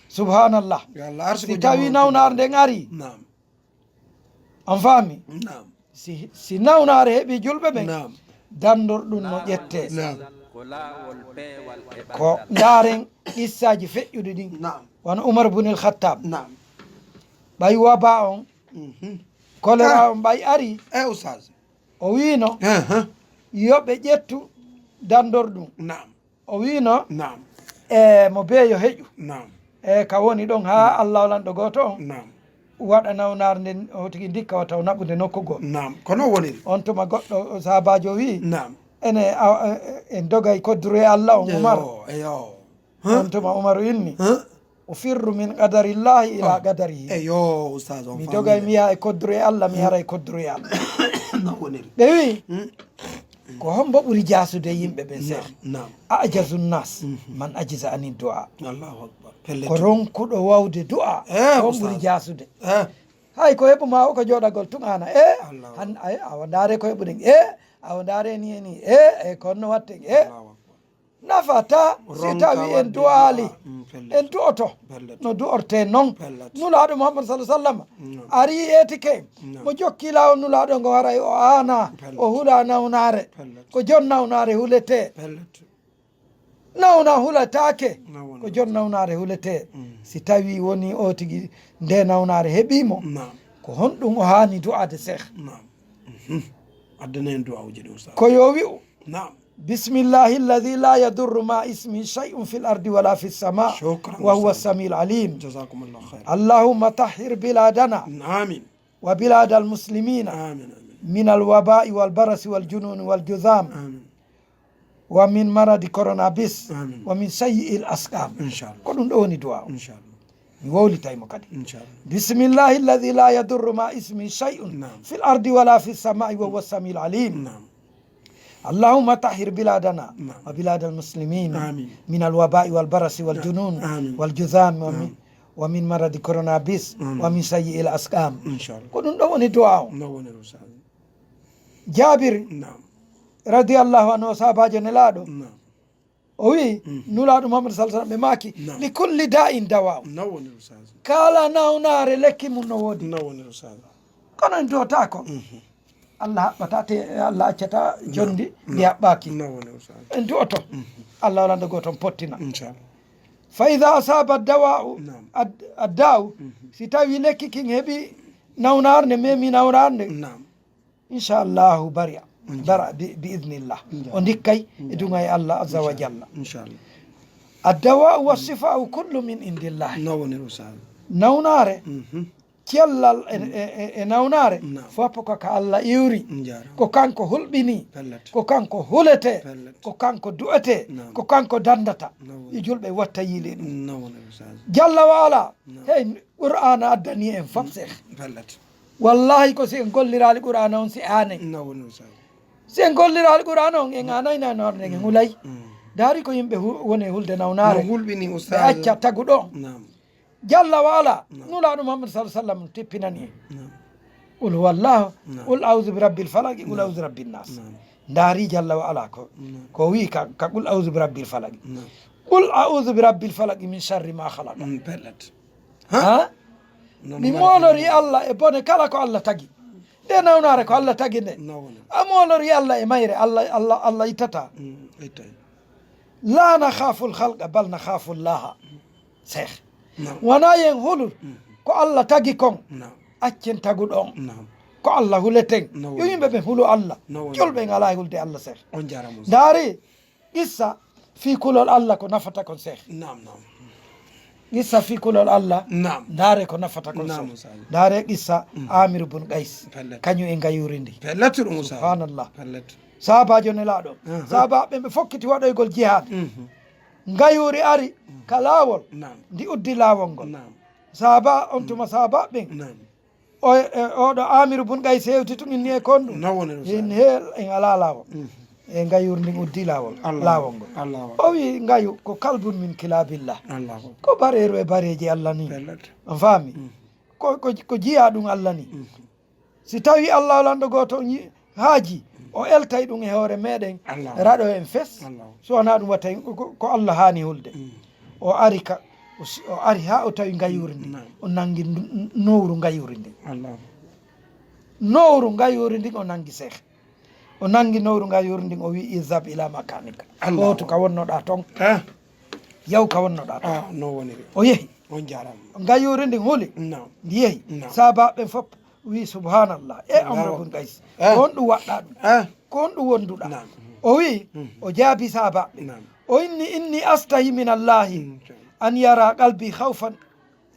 Subhanallah. Yo Allah arsuku. Si tawi jamaatu nawnaare nden ari. Naam. On faami? Naam. Si, si nawnaare heɓii julɓe ɓen, naam, danndor ɗum no ƴettee. Naam. Ko ndaaren qissaaji feƴƴuɗi ɗin. Naam. Wano Umar bun el Khattab. Naam. Ɓay waba on, mhm, kolera, ah, on ɓay ari. Eh, Oustaz. O wiino, aha, yo ɓe ƴettu danndor ɗum. Naam. O wiino, naam, e mo bee yo heƴu. Naam. E ka woni ɗon haa, naam, Allah lanɗo gooto on, naam, waɗa nawnaare nden, o tigi ndikka o taw naɓude nokku goo. Naam, ko non woniri. On tuma goɗɗo sahaabaajo wi'i, naam, ene, a, a, en dogay kodduru e Allah on, Umar. Eyo, eyo. Huh? On tuma Umaru inni, huh? Ufirru min qadarillahi ila, ah, qadarihi. Eyo, Oustaz, on mi faamii dogay, de, mi yaha e kodduru e Allah, mi, hmm, ara e kodduru e Allah. Non woniri. Ɓe wi'i, hmm, ko hombo ɓuri jaasude yimɓe ɓen, naam, seeɗa? Naam. Ajazu nnas, mhm, man ajiza ani du'a. Allahu akbar. Pellet. Ko ronkuɗo wawde du'a, eh, on ɓuri, Oustaz, jaasude. Eh. Hay ko heɓu ma o ko jooɗagol tun ana. Eh, Allahu akbar. Han, ay, awa ndaare ko heɓuɗen. Eh, awa ndaare ni e ni. Eh, e ko honno watten. Eh. Allahu akbar. Nafata si tawi en du'aali, mm, pellet, en du'oto, pellet, no du'ortee non. Pellet. Nulaaɗo Muhammad sallallahu alaihi wasallam, mm, ari yeetike, mm, mo jokki laawol Nulaaɗo ngo, haray o aana, pellet, o hula nawnaare. Pellet. Ko jon nawnaare huletee. Pellet. Nawna hulataake. Nawna. Ko jon nawnaare huletee. Mm. Si tawi woni o tigi nde nawnaare heɓii mo, naam, ko honɗum o haani du'aade, Seex? Naam. Mhm. Addana en du'aawuji ɗi, Oustaz. Ko yo wi'u, naam. بسم الله الذي لا يضر مع اسمه شيء في الأرض ولا في السماء، شكرا، وهو، أستاذ، السميع العليم. جزاكم الله خيرا. اللهم طهر بلادنا، آمين، وبلاد المسلمين، آمين، آمين، من الوباء والبرص والجنون والجذام، آمين، ومن مرض كورونا بيس، آمين، ومن سيء الأسقام. إن شاء الله. Ko ɗum ɗo woni du'a o. إن شاء الله. Mi wowlitay mo kadi. إن شاء الله. بسم الله الذي لا يضر مع اسمه شيء، نعم، في الأرض ولا في السماء وهو السميع العليم. نعم. اللهم طهر بلادنا، نعم، وبلاد المسلمين، آمين، من الوباء والبرص والجنون، نعم، آمين، والجذام ومن، نعم، ومن مرض كورونا بيس، آمين، ومن سيء الأسقام. إن شاء الله. Ko ɗum ɗo woni du'a o. No woni, Oustaz. Jaabir, naam, radiyallahu anhu, o sahabaajo Nelaaɗo. Naam. O wi'i, mhm, Nulaaɗo Muhammad sallallahu alaihi wasallam, ɓe maaki, naam, "Li kulli da'in dawa'un." No woni, Oustaz. Kala nawnaare lekki mum no woodi. No woni, Oustaz. Kono en du'otaako. Mhm. Allah haɓɓata te, Allah accata, naam, condi, naam, ndi haɓɓaaki. No woni, Oustaz. En du'oto. Mhm. Allah waɗa ɗo gooto on pottina. Inchallah. Fa idha asaba dawa'u, naam, ad-, adda'u, mhm, si tawi lekki kin heɓi nawnaare nde, memi nawnaare nde. Naam. Inchallahu bari'a. Inchallah. Bara bi, bi idnillah. Inchallah. O ndikkay e, inchallah, duŋay Allah azza wa jalla. Inchallah. Addawa'u wa shifa'u kullu min indillah. No woni, Oustaz. Nawnaare, mhm, cellal e, mhm, e, e, e nawnaare, naam, fof ko ka Allah iwri. Njaaraama. Ko kanko hulɓini. Pellet. Ko kanko hulete. Pellet. Ko kanko du'ete. Naam. Ko kanko dandata. No woni. Yo julɓe watta yiile ɗum. No woni, Oustaz. Jalla wa ala. Naam. Hey, Qur'aana addani en fof, mm, Seex. Pellet. Wallahi, ko si en golliraali Qur'aana on, si aanay. No woni, Oustaz. Si en golliraali Qur'aana on, en aanay nawnaare nden, en, mm, hulay. Mm. Ndaari ko yimɓe hu-, woni e hulde nawnaare. No hulɓini, ɓe, Oustaz, acca taguɗo on. Naam. Jalla wa ala, naam, Nulaaɗo Muhammad sallallahu alaihi wasallam tippinani en. Naam. Qul huwallahu, naam, qul a'udhu bi rabbil falaq, qul, naam, a'udhu bi rabbin nas. Naam. Ndaari Jalla wa ala ko, naam, ko wi ka, ka qul a'udhu bi rabbil falaq. Naam. Qul a'udhu bi rabbil falaq min sharri ma khalaq. Mm, pellet. Ha? Ha? Non mi moolori Allah e bone kala ko Allah tagi. Nde nawnaare ko Allah tagi nde. No woni. A moolori Allah e mayre, Allah, Allah, Allah ittata. Mm, ittay. La nakhafu al-khalqa, bal nakhafu Allah. Seex. Naam. Wona yen hulu, mhm, ko Allah tagi kon. Naam. Accen taguɗo on. Naam. Ko Allah huleten. No woni. Yo yimɓe ɓe hulu Allah. No woni. Julɓe en alaa e hulde Allah, Seex. On jaaraama, Oustaz. Ndaari, qissa fii kulol Allah ko nafata kon, Seex. Naam, naam. Qissa fii kulol Allah. Naam. Ndaare ko nafata kon, naam, Seex. Oustaz. Ndaare qissa, mhm, Amiru bun Qays. Pellet. Kañum e ngayuuri ndi. Pellet ɗum, Oustaz. Subhanallah. Pellet. Sahabaajo Nelaaɗo. Aha. Sahabaaɓe ɓe fokkiti waɗoygol jihaad. Mhm. Ngayuuri ari, mhm, ka laawol. Naam. Ndi uddi laawol ngol. Naam. Sahaba on, mhm, tuma sahabaaɓe ɓen. Naam. O, e, oɗo Amiru bun Qays hewti tun inni e kon ɗum. No woni ɗum, hin sa- heel en alaa laawol. Mhm. E ngayuuri ndin uddi laawol, Allah, laawol ngol. Allah. O wi ngayu ko kalbun min kilabillah. Allah. Ko bareeru e bareeji Allah ni. Pellet. On faami? Mhm. Ko, ko, ko jiyaa ɗum Allah ni. Mhm. Si tawi Allah lanɗo gooto on yi-, haaji, o eltay ɗum e hoore meɗen, Allah, raɗo en fes. Allah. So wonaa ɗum wattay ko, ko, ko Allah haani hulde. Mm. O ari ka, o si-, o ari haa o tawi ngayuuri ndi. Naam. O nangi ndu-, nowru ngayuuri ndi. Allah. Nowru ngayuuri ndin o nangi seehe. O nangi nowru ngayuuri ndin, o wi'i, "Izhab ila makanika." Allahu Hootu ka wonnoɗaa ton. Ah, Yaw ka wonnoɗaa ton. Ah, no woniri. O yehi. On jaaraama. Ngayuuri ndin huli. Naam. Ndi yehi. Naam. Saabaaɓe ɓen fof wi'i, "Subhanallah. E Omar bun Qais. Ah. Ko honɗum waɗɗaa ɗum? Ah. Ko honɗum wonduɗaa?" Naam. O wi'i, o jaabi saabaaɓe. Naam. O inni, "Inni astahi min Allahi an yara qalbi khawfan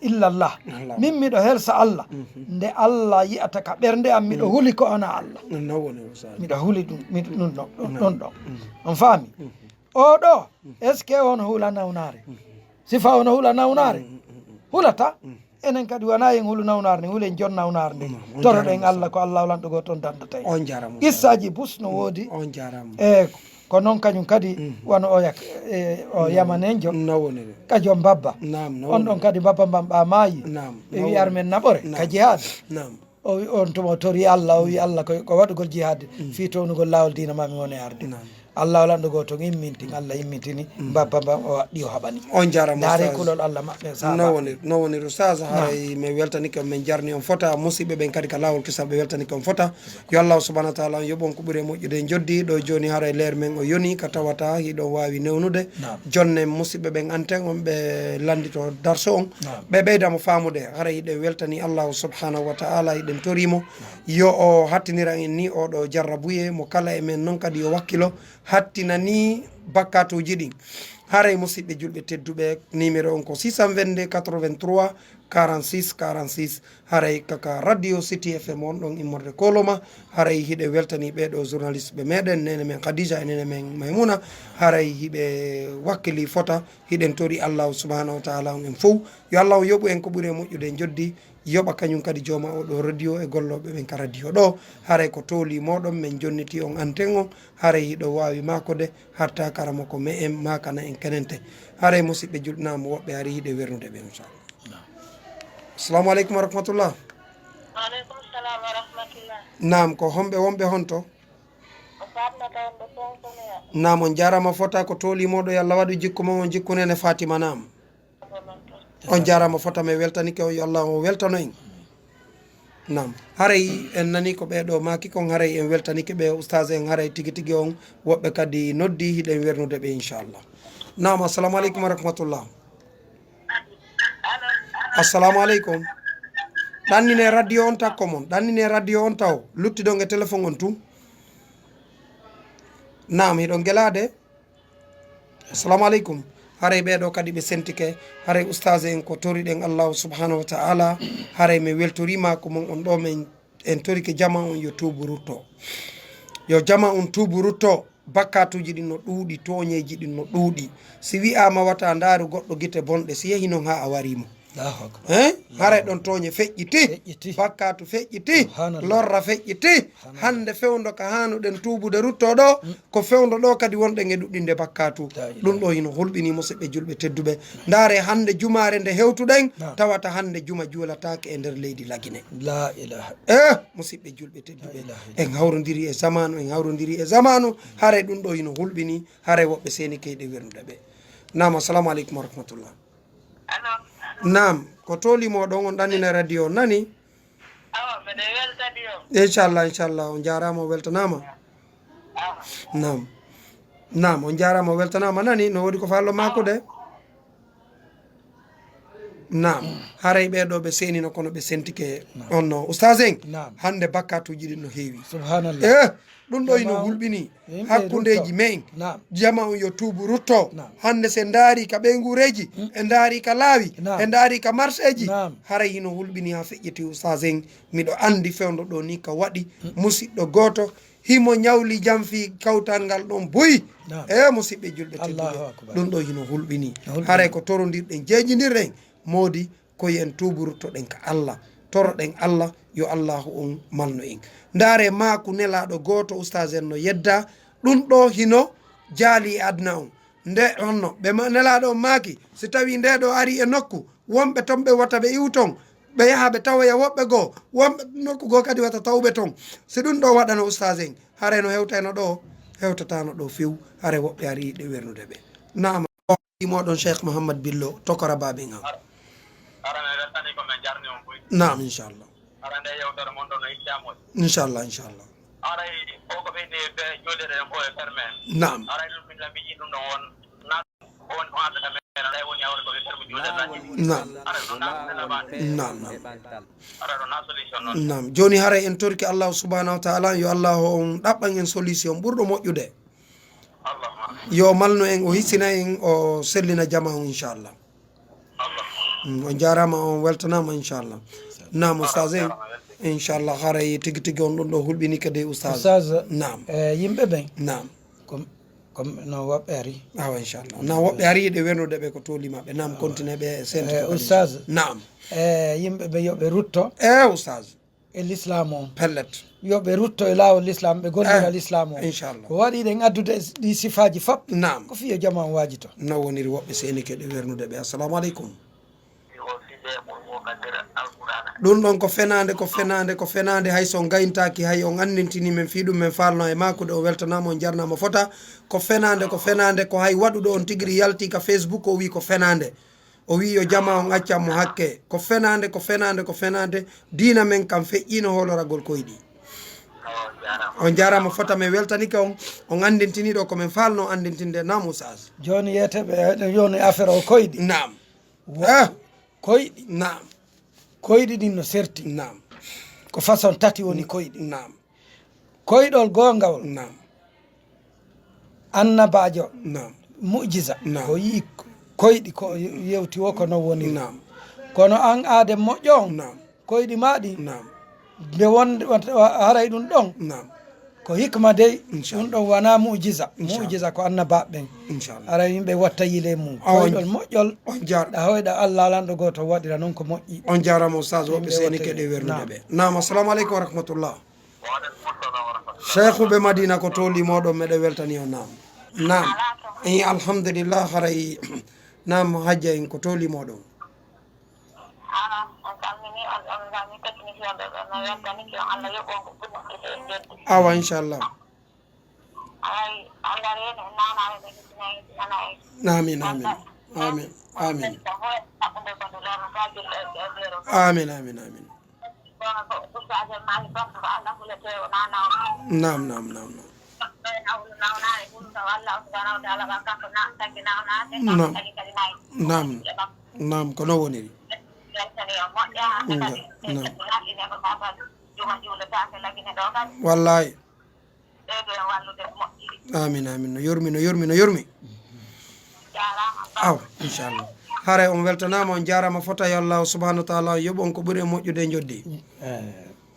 illa Allah." Allah. Min miɗo helsa Allah. Mhm. Nde Allah yi'ata ka ɓernde am, miɗo huli ko ana Allah. No woni o sabi. Miɗo huli ɗum, miɗo ɗum ɗon, ɗon, ɗon ɗon. Mhm. On faami? Mhm. O ɗo, est-ce que on hula nawnaare? Mhm. Sifa on hula nawnaare? Mhm, mhm, mhm. Hulata. Mhm. Enen kadi wona en hulu nawnaare ni, hulen jon nawnaare nde. Mhm. On toroɗen jaaraama Allah, ko Allah lanɗo gooto on dandata en. On jaaraama. Qissaaji bus no woodi. On jaaraama. E ko noon kañum kadi, mhm, wano o yak-, e, o, naam, yamanenjo. No woniri. Ka joom babba. Naam, no woniri. On ɗon kadi babba mbam ɓa maayi. Naam, ɓe no wi'i ar woniri. Men naɓore, naam, ka jihaad. Naam. O wi on tuma o tori Allah, o wi Allah ko, ko waɗugol jihaad, mm, fii townugol laawol diina ma mi wone arde. Naam. Allah o lanɗo gooto immintin, Allah immintini, mm, mbabba mbam o waɗɗi o haɓani. On jaaraama, ndaare ustaz. Kulol Allah maɓɓe saaba. No woniri, no woniri ustaz, naam, haray mi weltanike on, min jarni on fota, musiɓɓe ɓen kadi ka laawol kisal ɓe weltanike on fota. Yo Allah subhanahu wa taala on yoɓu on ko ɓuri e moƴƴude e joddi. Ɗo jooni haray leer men o yoni ka tawata hiɗon waawi newnude. Naam. Jonne musiɓɓe ɓen anten on ɓe lanndito darso on. Naam. Ɓe ɓeyda mo faamude. Haray hiɗen weltani Allahu subhanahu wa taala, hiɗen tori mo. Naam. Yo o hattiniran en ni oɗo jarrabuye mo kala e men non kadi yo wakkilo hattinani bakkatuuji ɗin. Haray musiɓɓe julɓe tedduɓe, numéro on ko six cent vingt-deux quatre-vingt-trois quarante-six quarante-six. Haray kaka Radio City F M on ɗon immorde koloma. Haray hiɗe weltani ɓeeɗo journaliste ɓe meɗen, nene men Khadija e nene men Maymuna. Haray hiɓe wakkili fota, hiɗen tori Allahu subhanahu wa taala on en fow. Yo Allah on yoɓu en ko ɓuri e moƴƴude e joddi. Yoɓa kañum kadi jooma oɗo radio e gollooɓe ɓen ka radio ɗo. Haray ko tooli moɗon men jonniti on anten on. Haray hiɗo waawi maakode, harta karamo ko me en maakana en kenente. Haray musiɓɓe julɓe naam woɓɓe ari hiɗe wernude ɓe, inchallah. Assalamu aleykum wa rahmatullah. Wa aleykum salam wa rahmatullah. Naam, ko homɓe wonɓe honto? O Fatmata on ɗo Sonkonoya. Naam, on jaaraama fota ko tooli moɗo, yo Allah waɗu jikku mon on jikku nene Fatima, naam. On jaaraama fota, mi weltanike on, yo Allah on weltano en. Naam, haray en nani ko ɓeeɗo maaki kon, haray en weltanike ɓe, ustaas en, haray tigi tigi on, woɓɓe kadi noddi, hiɗen wernude ɓe, inchallah. Naam, assalamu aleykum wa rahmatullah. Assalamu aleykum. Ɗannine radio on takko mon. Ɗannine radio on taw. Luttidon e téléphone on tun. Naam, hiɗon gelaade. Assalamu aleykum. Haray ɓeeɗo kadi ɓe sentike. Haray ustaas en ko toriɗen Allahu subhanahu wa ta'ala. Haray mi weltoriima ko mon on ɗo men en torike jama on yo tuubu rutto. Yo jama on tuubu rutto. Bakkatuuji ɗin no ɗuuɗi, tooñeeji ɗin no ɗuuɗi. Si wi'aama wata ndaaru goɗɗo gite bonɗe, si yehi non haa a warii mo. Allahu akbar. Hein? Allahu akbar. Haray ɗon tooñe feƴƴiti. Feƴƴiti. Bakkatu feƴƴiti. Subhanallah. Lorra feƴƴiti. Subhanallah. Hannde fewndo ka haanuɗen tuubude ruttoo ɗo, mm, ko fewndo ɗo kadi wonɗen e ɗuɗɗinde bakkatu. La ilaha. Ɗum ɗo hino hulɓinii musiɓɓe julɓe tedduɓe. Ndaare hannde jumaare nde hewtuɗen, naam, tawata hannde juma juulataake e nder leydi Lagine. La ilaha. Eh, musiɓɓe julɓe tedduɓe. La ilaha illallah. En hawrondiri e zamanu, en hawrondiri e zamanu. Haray ɗum ɗo hino hulɓini, haray woɓɓe seeni keyɗe wernude ɓe. Naam, assalamu aleykum wa rahmatullah. Allo. Naam, ko tooli moɗon on ɗannina radio on nani? Awa, mbeɗa weltani on. Inchallah, inchallah, on jaaraama, o weltanaama. Awa. Naam. Naam, on jaaraama, o weltanaama nani? No woodi ko faallo maako de? Naam. Haray ɓee ɗoo ɓe seenino kono ɓe sentike. Naam. On no. Ustaas en, naam, hannde bakkatuuji ɗin no heewi. Subhanallah. Eh, ɗum ɗo ino hulɓini. Yimɓe hakkundeeji rutto. Men. Naam. Jama on yo tuubu rutto. Naam. Hannde se ndaari ka ɓeynguureeji, mm, e ndaari ka laawi, naam, e ndaari ka marseeji. Naam. Haray hino hulɓini haa feƴƴiti ustaas en. Miɗo anndi fewndo ɗo ni ka waɗi, mm, musiɗɗo gooto himo ñawli jam fii kawtal ngal ɗon buy. Naam. E musiɓɓe julɓe tedduɓe. Allahu akbar. Ɗum ɗo hino hulɓini. No hulɓini. Haray ko torondirɗen, jeejinirɗen, moodi ko yen tuubu ruttoɗen ka Allah, toroɗen Allah, yo Allahu on malnu en. Ndaare maaku nelaaɗo gooto, ustaas en no yedda, ɗum ɗo hino jaali e aduna on. Nde honno ɓe ma-, nelaaɗo on maaki, si tawii nde ɗo ari e nokku, wonɓe ton ɓe wata ɓe iwu ton, ɓe yaha ɓe tawoya woɓɓe goo, wonɓe nokku goo kadi wata tawɓe ton. Si ɗum ɗo waɗano ustaas en, haray no hewtayno ɗo, hewtatano ɗo few, haray woɓɓe ari ɗe wernude ɓe. Naam. Moɗon Cheikh Mouhammad Billo, tokora baaben am. Ara, ara, mi weltani ko men jarni on buy. Naam, inchallah. Hara nde yewtere mon ɗo no itti amo. Inchallah, inchallah. Haray o ko ɓeydi e be julde ɗen fof e ferme. Naam. Haray ɗum min lamiji ɗum ɗon won na ko woni ko adda ka men haray woni hawre ko ɓe ferme julde ɗaji. Naam. Haray ɗum na ɗum ɗen amaade. Naam, naam. Haray ɗum na solution noon. Naam. Jooni haray en torki Allahu subhanahu wa ta'ala yo Allahu on ɗaɓɓan en solution ɓurɗo moƴƴude. Allahumma. Yo malnu en o hisina en o sellina jama on inchallah. Mm, on jaaraama, on weltanaama, inchallah. Naam, oustaz, eh? Inchallah, haray tigi tigi on ɗon ɗo hulɓini kadi, oustaz. Oustaz, naam. Eh, yimɓe ɓen? Naam. Ko, ko no woɓɓe ari? Awa, inchallah. Naam, woɓɓe ari, ɗe wernude ɓe ko tooli maɓɓe. Naam, continue ɓe e sento. Eh, oustaz. Naam. Eh, yimɓe ɓe yo ɓe rutto. Eh, oustaz. E l'islam o. Pellet. Yo ɓe rutto e laawol l'islam, ɓe gollira l'islam o. Inchallah. Ko waɗi ɗen addude e ɗi sifaaji fop. Naam. Ko fiyo jama on waajito. No woniri woɓɓe seenike ɗe wernude ɓe. Assalamu aleykum. Ɗum ɗon ko fenaande, ko fenaande, ko fenaande. Hay so on gayintaaki, hay on anndintini men fii ɗum, men faalno e maakude, on weltanaama, on jarnaama fota. Ko fenaande, ko fenaande, ko hay waɗuɗo on tigiri yalti ka Facebook, o wii ko fenaande. O wii yo jama on accan mo hakke. Ko fenaande, ko fenaande, ko fenaande. Diina men kan feƴƴiino hooloragol koyɗi. On jaaraama fota, men weltanike on, on anndintini ɗo ko men faalno anndintinde. Naam, oustaz. Jooni yeeteɓe, eɗen yoni affaire o koyɗi. Naam. Wo-, ah, koyɗi. Naam. Koyɗi ɗin no serti. Naam. Ko façon tati woni koyɗi. Naam. Koyɗol goongawol. Naam. Annabaajo. Naam. Mu'jiza. Naam. Ko yi'i koyɗi ko yewti wo ko non woniri. Naam. Kono an aaden moƴƴo on. Naam. Koyɗi maa ɗi. Naam. Nde won, haray ɗum ɗon. Naam. Ko hikma dey, inchallah, ɗum ɗon wonaa mu'jiza. Inchallah. Mu'jiza ko annabaaɓe ɓen. Inchallah. Haray yimɓe watta yile mum. Awa, koyɗol moƴƴol. On jaar- ɗa hoyɗa Allah lanɗo gooto waɗira non ko moƴƴi. On jaaraama oustaz, woɓɓe seenike ɗe wernude ɓe. Naam. Naam, assalamu aleykum wa rahmatullah. Wa aleykum assalam wa rahmatullah. Cheikhu ɓe Madina ko tooli mooɗon meɗen weltani on. Naam. Naam. Alaa to. Eh, alhamdulillah, haray naam hajja en ko tooli mooɗon. Alaa, on calmini, on, on calmini technicien ɓe, ɓe no weltanike on, Allah yoɓu on ko ɓuri moƴƴude e jeddi. Awa, inchallah. Amin, amin. Amin, amin, amin. Amin, amin, amin. Naam, naam, naam, naam. Naam. Naam. Naam, ko non woniri. Nga-, naam. Wallahi. Amin, amin. No yurmi, no yurmi, no yurmi. Aw, inchallah. Haray on weltanaama, on jaaraama fota, yo Allahu subhanahu wa ta'ala yoɓu on ko ɓuri e moƴƴude e njoddi. Eh,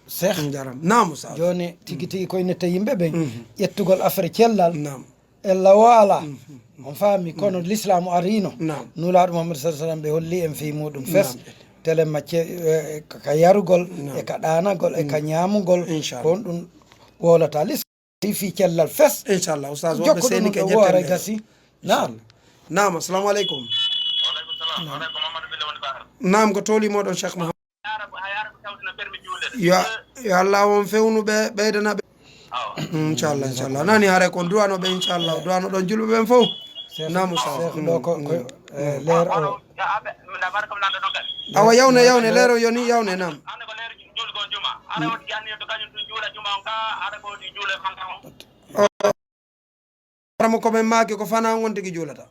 Cheikh. On jaaraama. Naam, oustaz. Jooni, tigi tigi koye nette yimɓe ɓen, mhm, ƴettugol affaire cellal. Naam. Ella wo alaa. Mhm. On faami, kono, mhm, l'islam ariino. Naam. Nulaaɗo Muhammad sallallahu alaihi wasallam ɓe holli en fii muɗum fes. Naam. Tele macce, eh, ka, ka yarugol, naam, e ka ɗaanagol, e ka, mhm, ñaamugol. Inchallah. Ko on ɗum wowlata. Fii cellal fes. Inchallah, oustaz, woɓɓe seenike ƴetten ɓe. Gasi. Naam. Inchallah. Naam, assalamu aleykum. Wa aleykum salam. Naam. Wa aleykum Mamadou Bello woni Bahar. Naam, ko tooli mooɗon Cheikh Mahamadou. Yo, yo Allah on fewnu ɓe, ɓeydana ɓe. Awa. Mm, inchallah, inchallah. Nani hare kon duwano ɓe, inchallah. Duwano ɗon julɓe ɓen fof. Cheikh, naam, oustaz. Cheikh ɗo ko, mm, ko, mm, eh, leer o. Awa, yawne, yawne, leero yoni, yawne, naam. Hara mo ko men maaki ko fana on tigi juulata.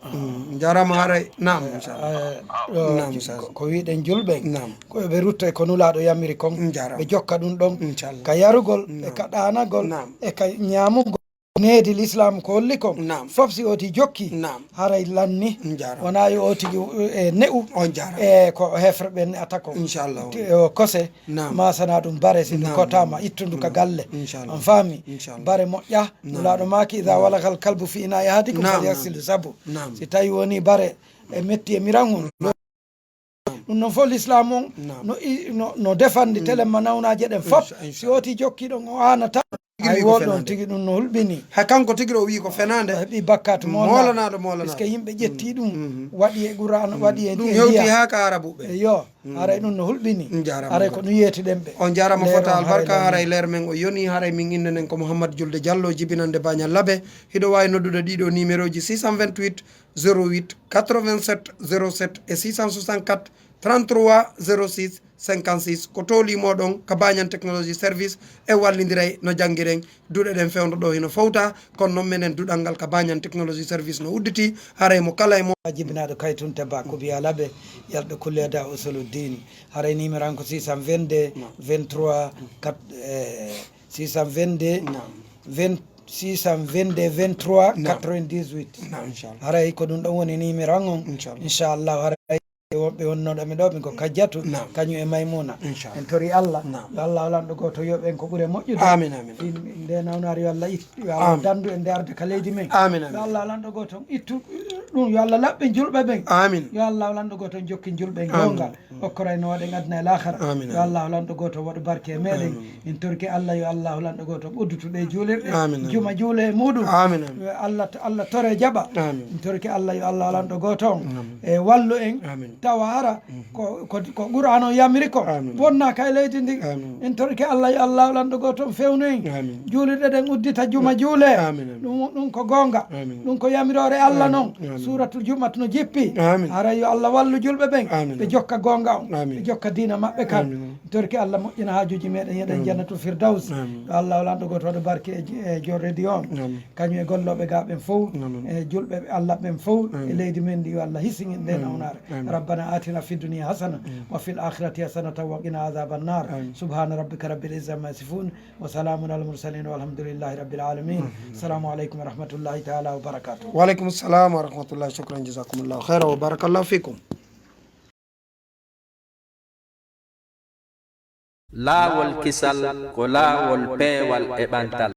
Mm, jarama haray. Naam, inchallah. Eh, ɗo naam, ci-, inchallah, ko, ko wiɗen julɓe. Naam. Ko ɓe rutta e ko Nulaaɗo yamiri kon. Jarama. Ɓe jokka ɗum ɗon. Inchallah. Ka yarugol, naam, e ka ɗaanagol, naam, e ka ñaamugol. Needi l'islam ko holli kon. Naam. Fof si oti jokki, naam, haray lanni. Jarama. Wona yo o tigi, eh, ne'u. On jarama. E ko hefre ɓen ne'ata kon. Inchallah. Ti-, o kose. Naam. Masana ɗum bare si ndu, naam, kotaama, naam, ittu ndu ka, naam, galle. Inchallah. On faami? Inchallah. Bare moƴƴa, naam, Nulaaɗo maaki, "Iza, naam, walagal kalbu fi ina'i ahadikum, naam, falyagsil, naam, zabu." Naam. Si tawi woni bare e metti e miran on, ɗum noon fof l'islam on, naam, no i-, no, no defandi, mm, tele ma nawnaaje ɗen fof. Incha-, incha-, si oti jokki ɗon o aanata. Tigi ay, wii ko won ɗon fenaande. Tigi ɗum no hulɓini. Hay kanko tigi o wii ko fenaande. O heɓi bakkat moolanaɗo. Moolanaɗo, moolanaɗo. Puisque yimɓe ƴetti, mm, ɗum, mm, waɗi e Qur'an, mm, waɗi e ɗum hewti ndiya. Haa ka Arabuɓe. Eyo, mm, haray ɗum no hulɓini. Jarama. Haray ko ɗum yeeti ɗen ɓe. On jarama fota albarka, haray leer men o yoni, haray min innde nden ko Mouhammad Julde Diallo, jibinande Bañal Labe. Hiɗo waawi noddude ɗiɗo numéro ji, six cent vingt-huit, zéro huit, quatre-vingt-sept, zéro sept e six cent soixante-quatre, trente-trois zéro six cinquante-six. Ko tooli mooɗon ka Bañan Technology Service, en wallindiray no janngiren. Duɗe ɗen fewndo ɗo hino fowta, kono non menen duɗal ngal ka Bañan Technology Service no udditi, haray mo kala e mo. Jibinaaɗo Kaytunta Ba, ko Biya Labe, yalɗo Kulliyada Usuluddin. Haray numéro an ko six cent vingt-deux, vingt-trois, quatre, eh, six cent vingt-deux, vingt, six cent vingt-deux, vingt-trois, quatre-vingt-dix-huit. Naam, inchallah. Haray ko ɗum ɗon woni numéro an on. Inchallah. Inchallah, haray wonɓe wonnooɗo mi ɗo, ɓen ko Kajjatu, naam, kañum e Maymuna. Inchallah. En tori Allah, naam, yo Allah lanɗo gooto yoɓ en ko ɓuri moƴƴude. Amin, amin. Fin-, nde nawnaare yo Allah it-, yo Allah, amin, dandu en nde arde ka leydi men. Amin, amin. Yo Allah lanɗo gooto on ittu ɗum, yo Allah laɓɓin julɓe ɓen. Amin. Yo Allah lanɗo gooto on jokkin julɓe en, amin, goonga. Okkoray no waɗen aduna e laakhara. Amin, yo amin. Allah lanɗo gooto waɗu barke e meɗen. Amin. En torike Allah yo Allah lanɗo gooto udditu ɗe juulirɗe. Amin, amin. Juma juule e muɗum. Amin, amin. Yo Allah, Allah tore jaɓa. Amin. En torike Allah yo Allah lanɗo gooto on, amin, e wallu en. Amin. Tawa hara, mhm, ko, ko, ko Qur'an on yamiri ko. Amin. Wonna ka e leydi ndi. Amin. En torike Allah yo Allah lanɗo gooto on fewnu en. Amin. Juulirɗe ɗen uddita juma juule. Amin, amin. Ɗum, ɗum ko goonga. Amin. Ɗum ko yamiroore Allah non. Amin. Suratul Jumat no jippi. Amin. Haray yo Allah wallu julɓe ɓen. Amin. Ɓe jokka goonga on. Amin. Ɓe jokka diina maɓɓe kan. Amin. Torki Allah moƴƴina haajuuji meɗen, yeɗen, amin, Jannatul Firdaus. Amin. Yo Allah lanɗo gooto waɗu barke e, e Jor Radio on. Amin. Kañum e gollooɓe ga ɓen fow. Amin. E julɓe Allah ɓen fow. Amin. E leydi men ndi yo Allah hisin en nde, amin, nawnaare. Amin. ربنا آتنا في الدنيا حسنة، وفي الآخرة حسنة وقنا عذاب النار. آمين. سبحان ربك رب العزة عما يصفون، وسلام على المرسلين، والحمد لله رب العالمين. آمين. السلام عليكم ورحمة الله تعالى وبركاته. وعليكم السلام ورحمة الله. شكرا، جزاكم الله خيرا وبارك الله فيكم. Laawol kisal ko laawol peewal e ɓantal.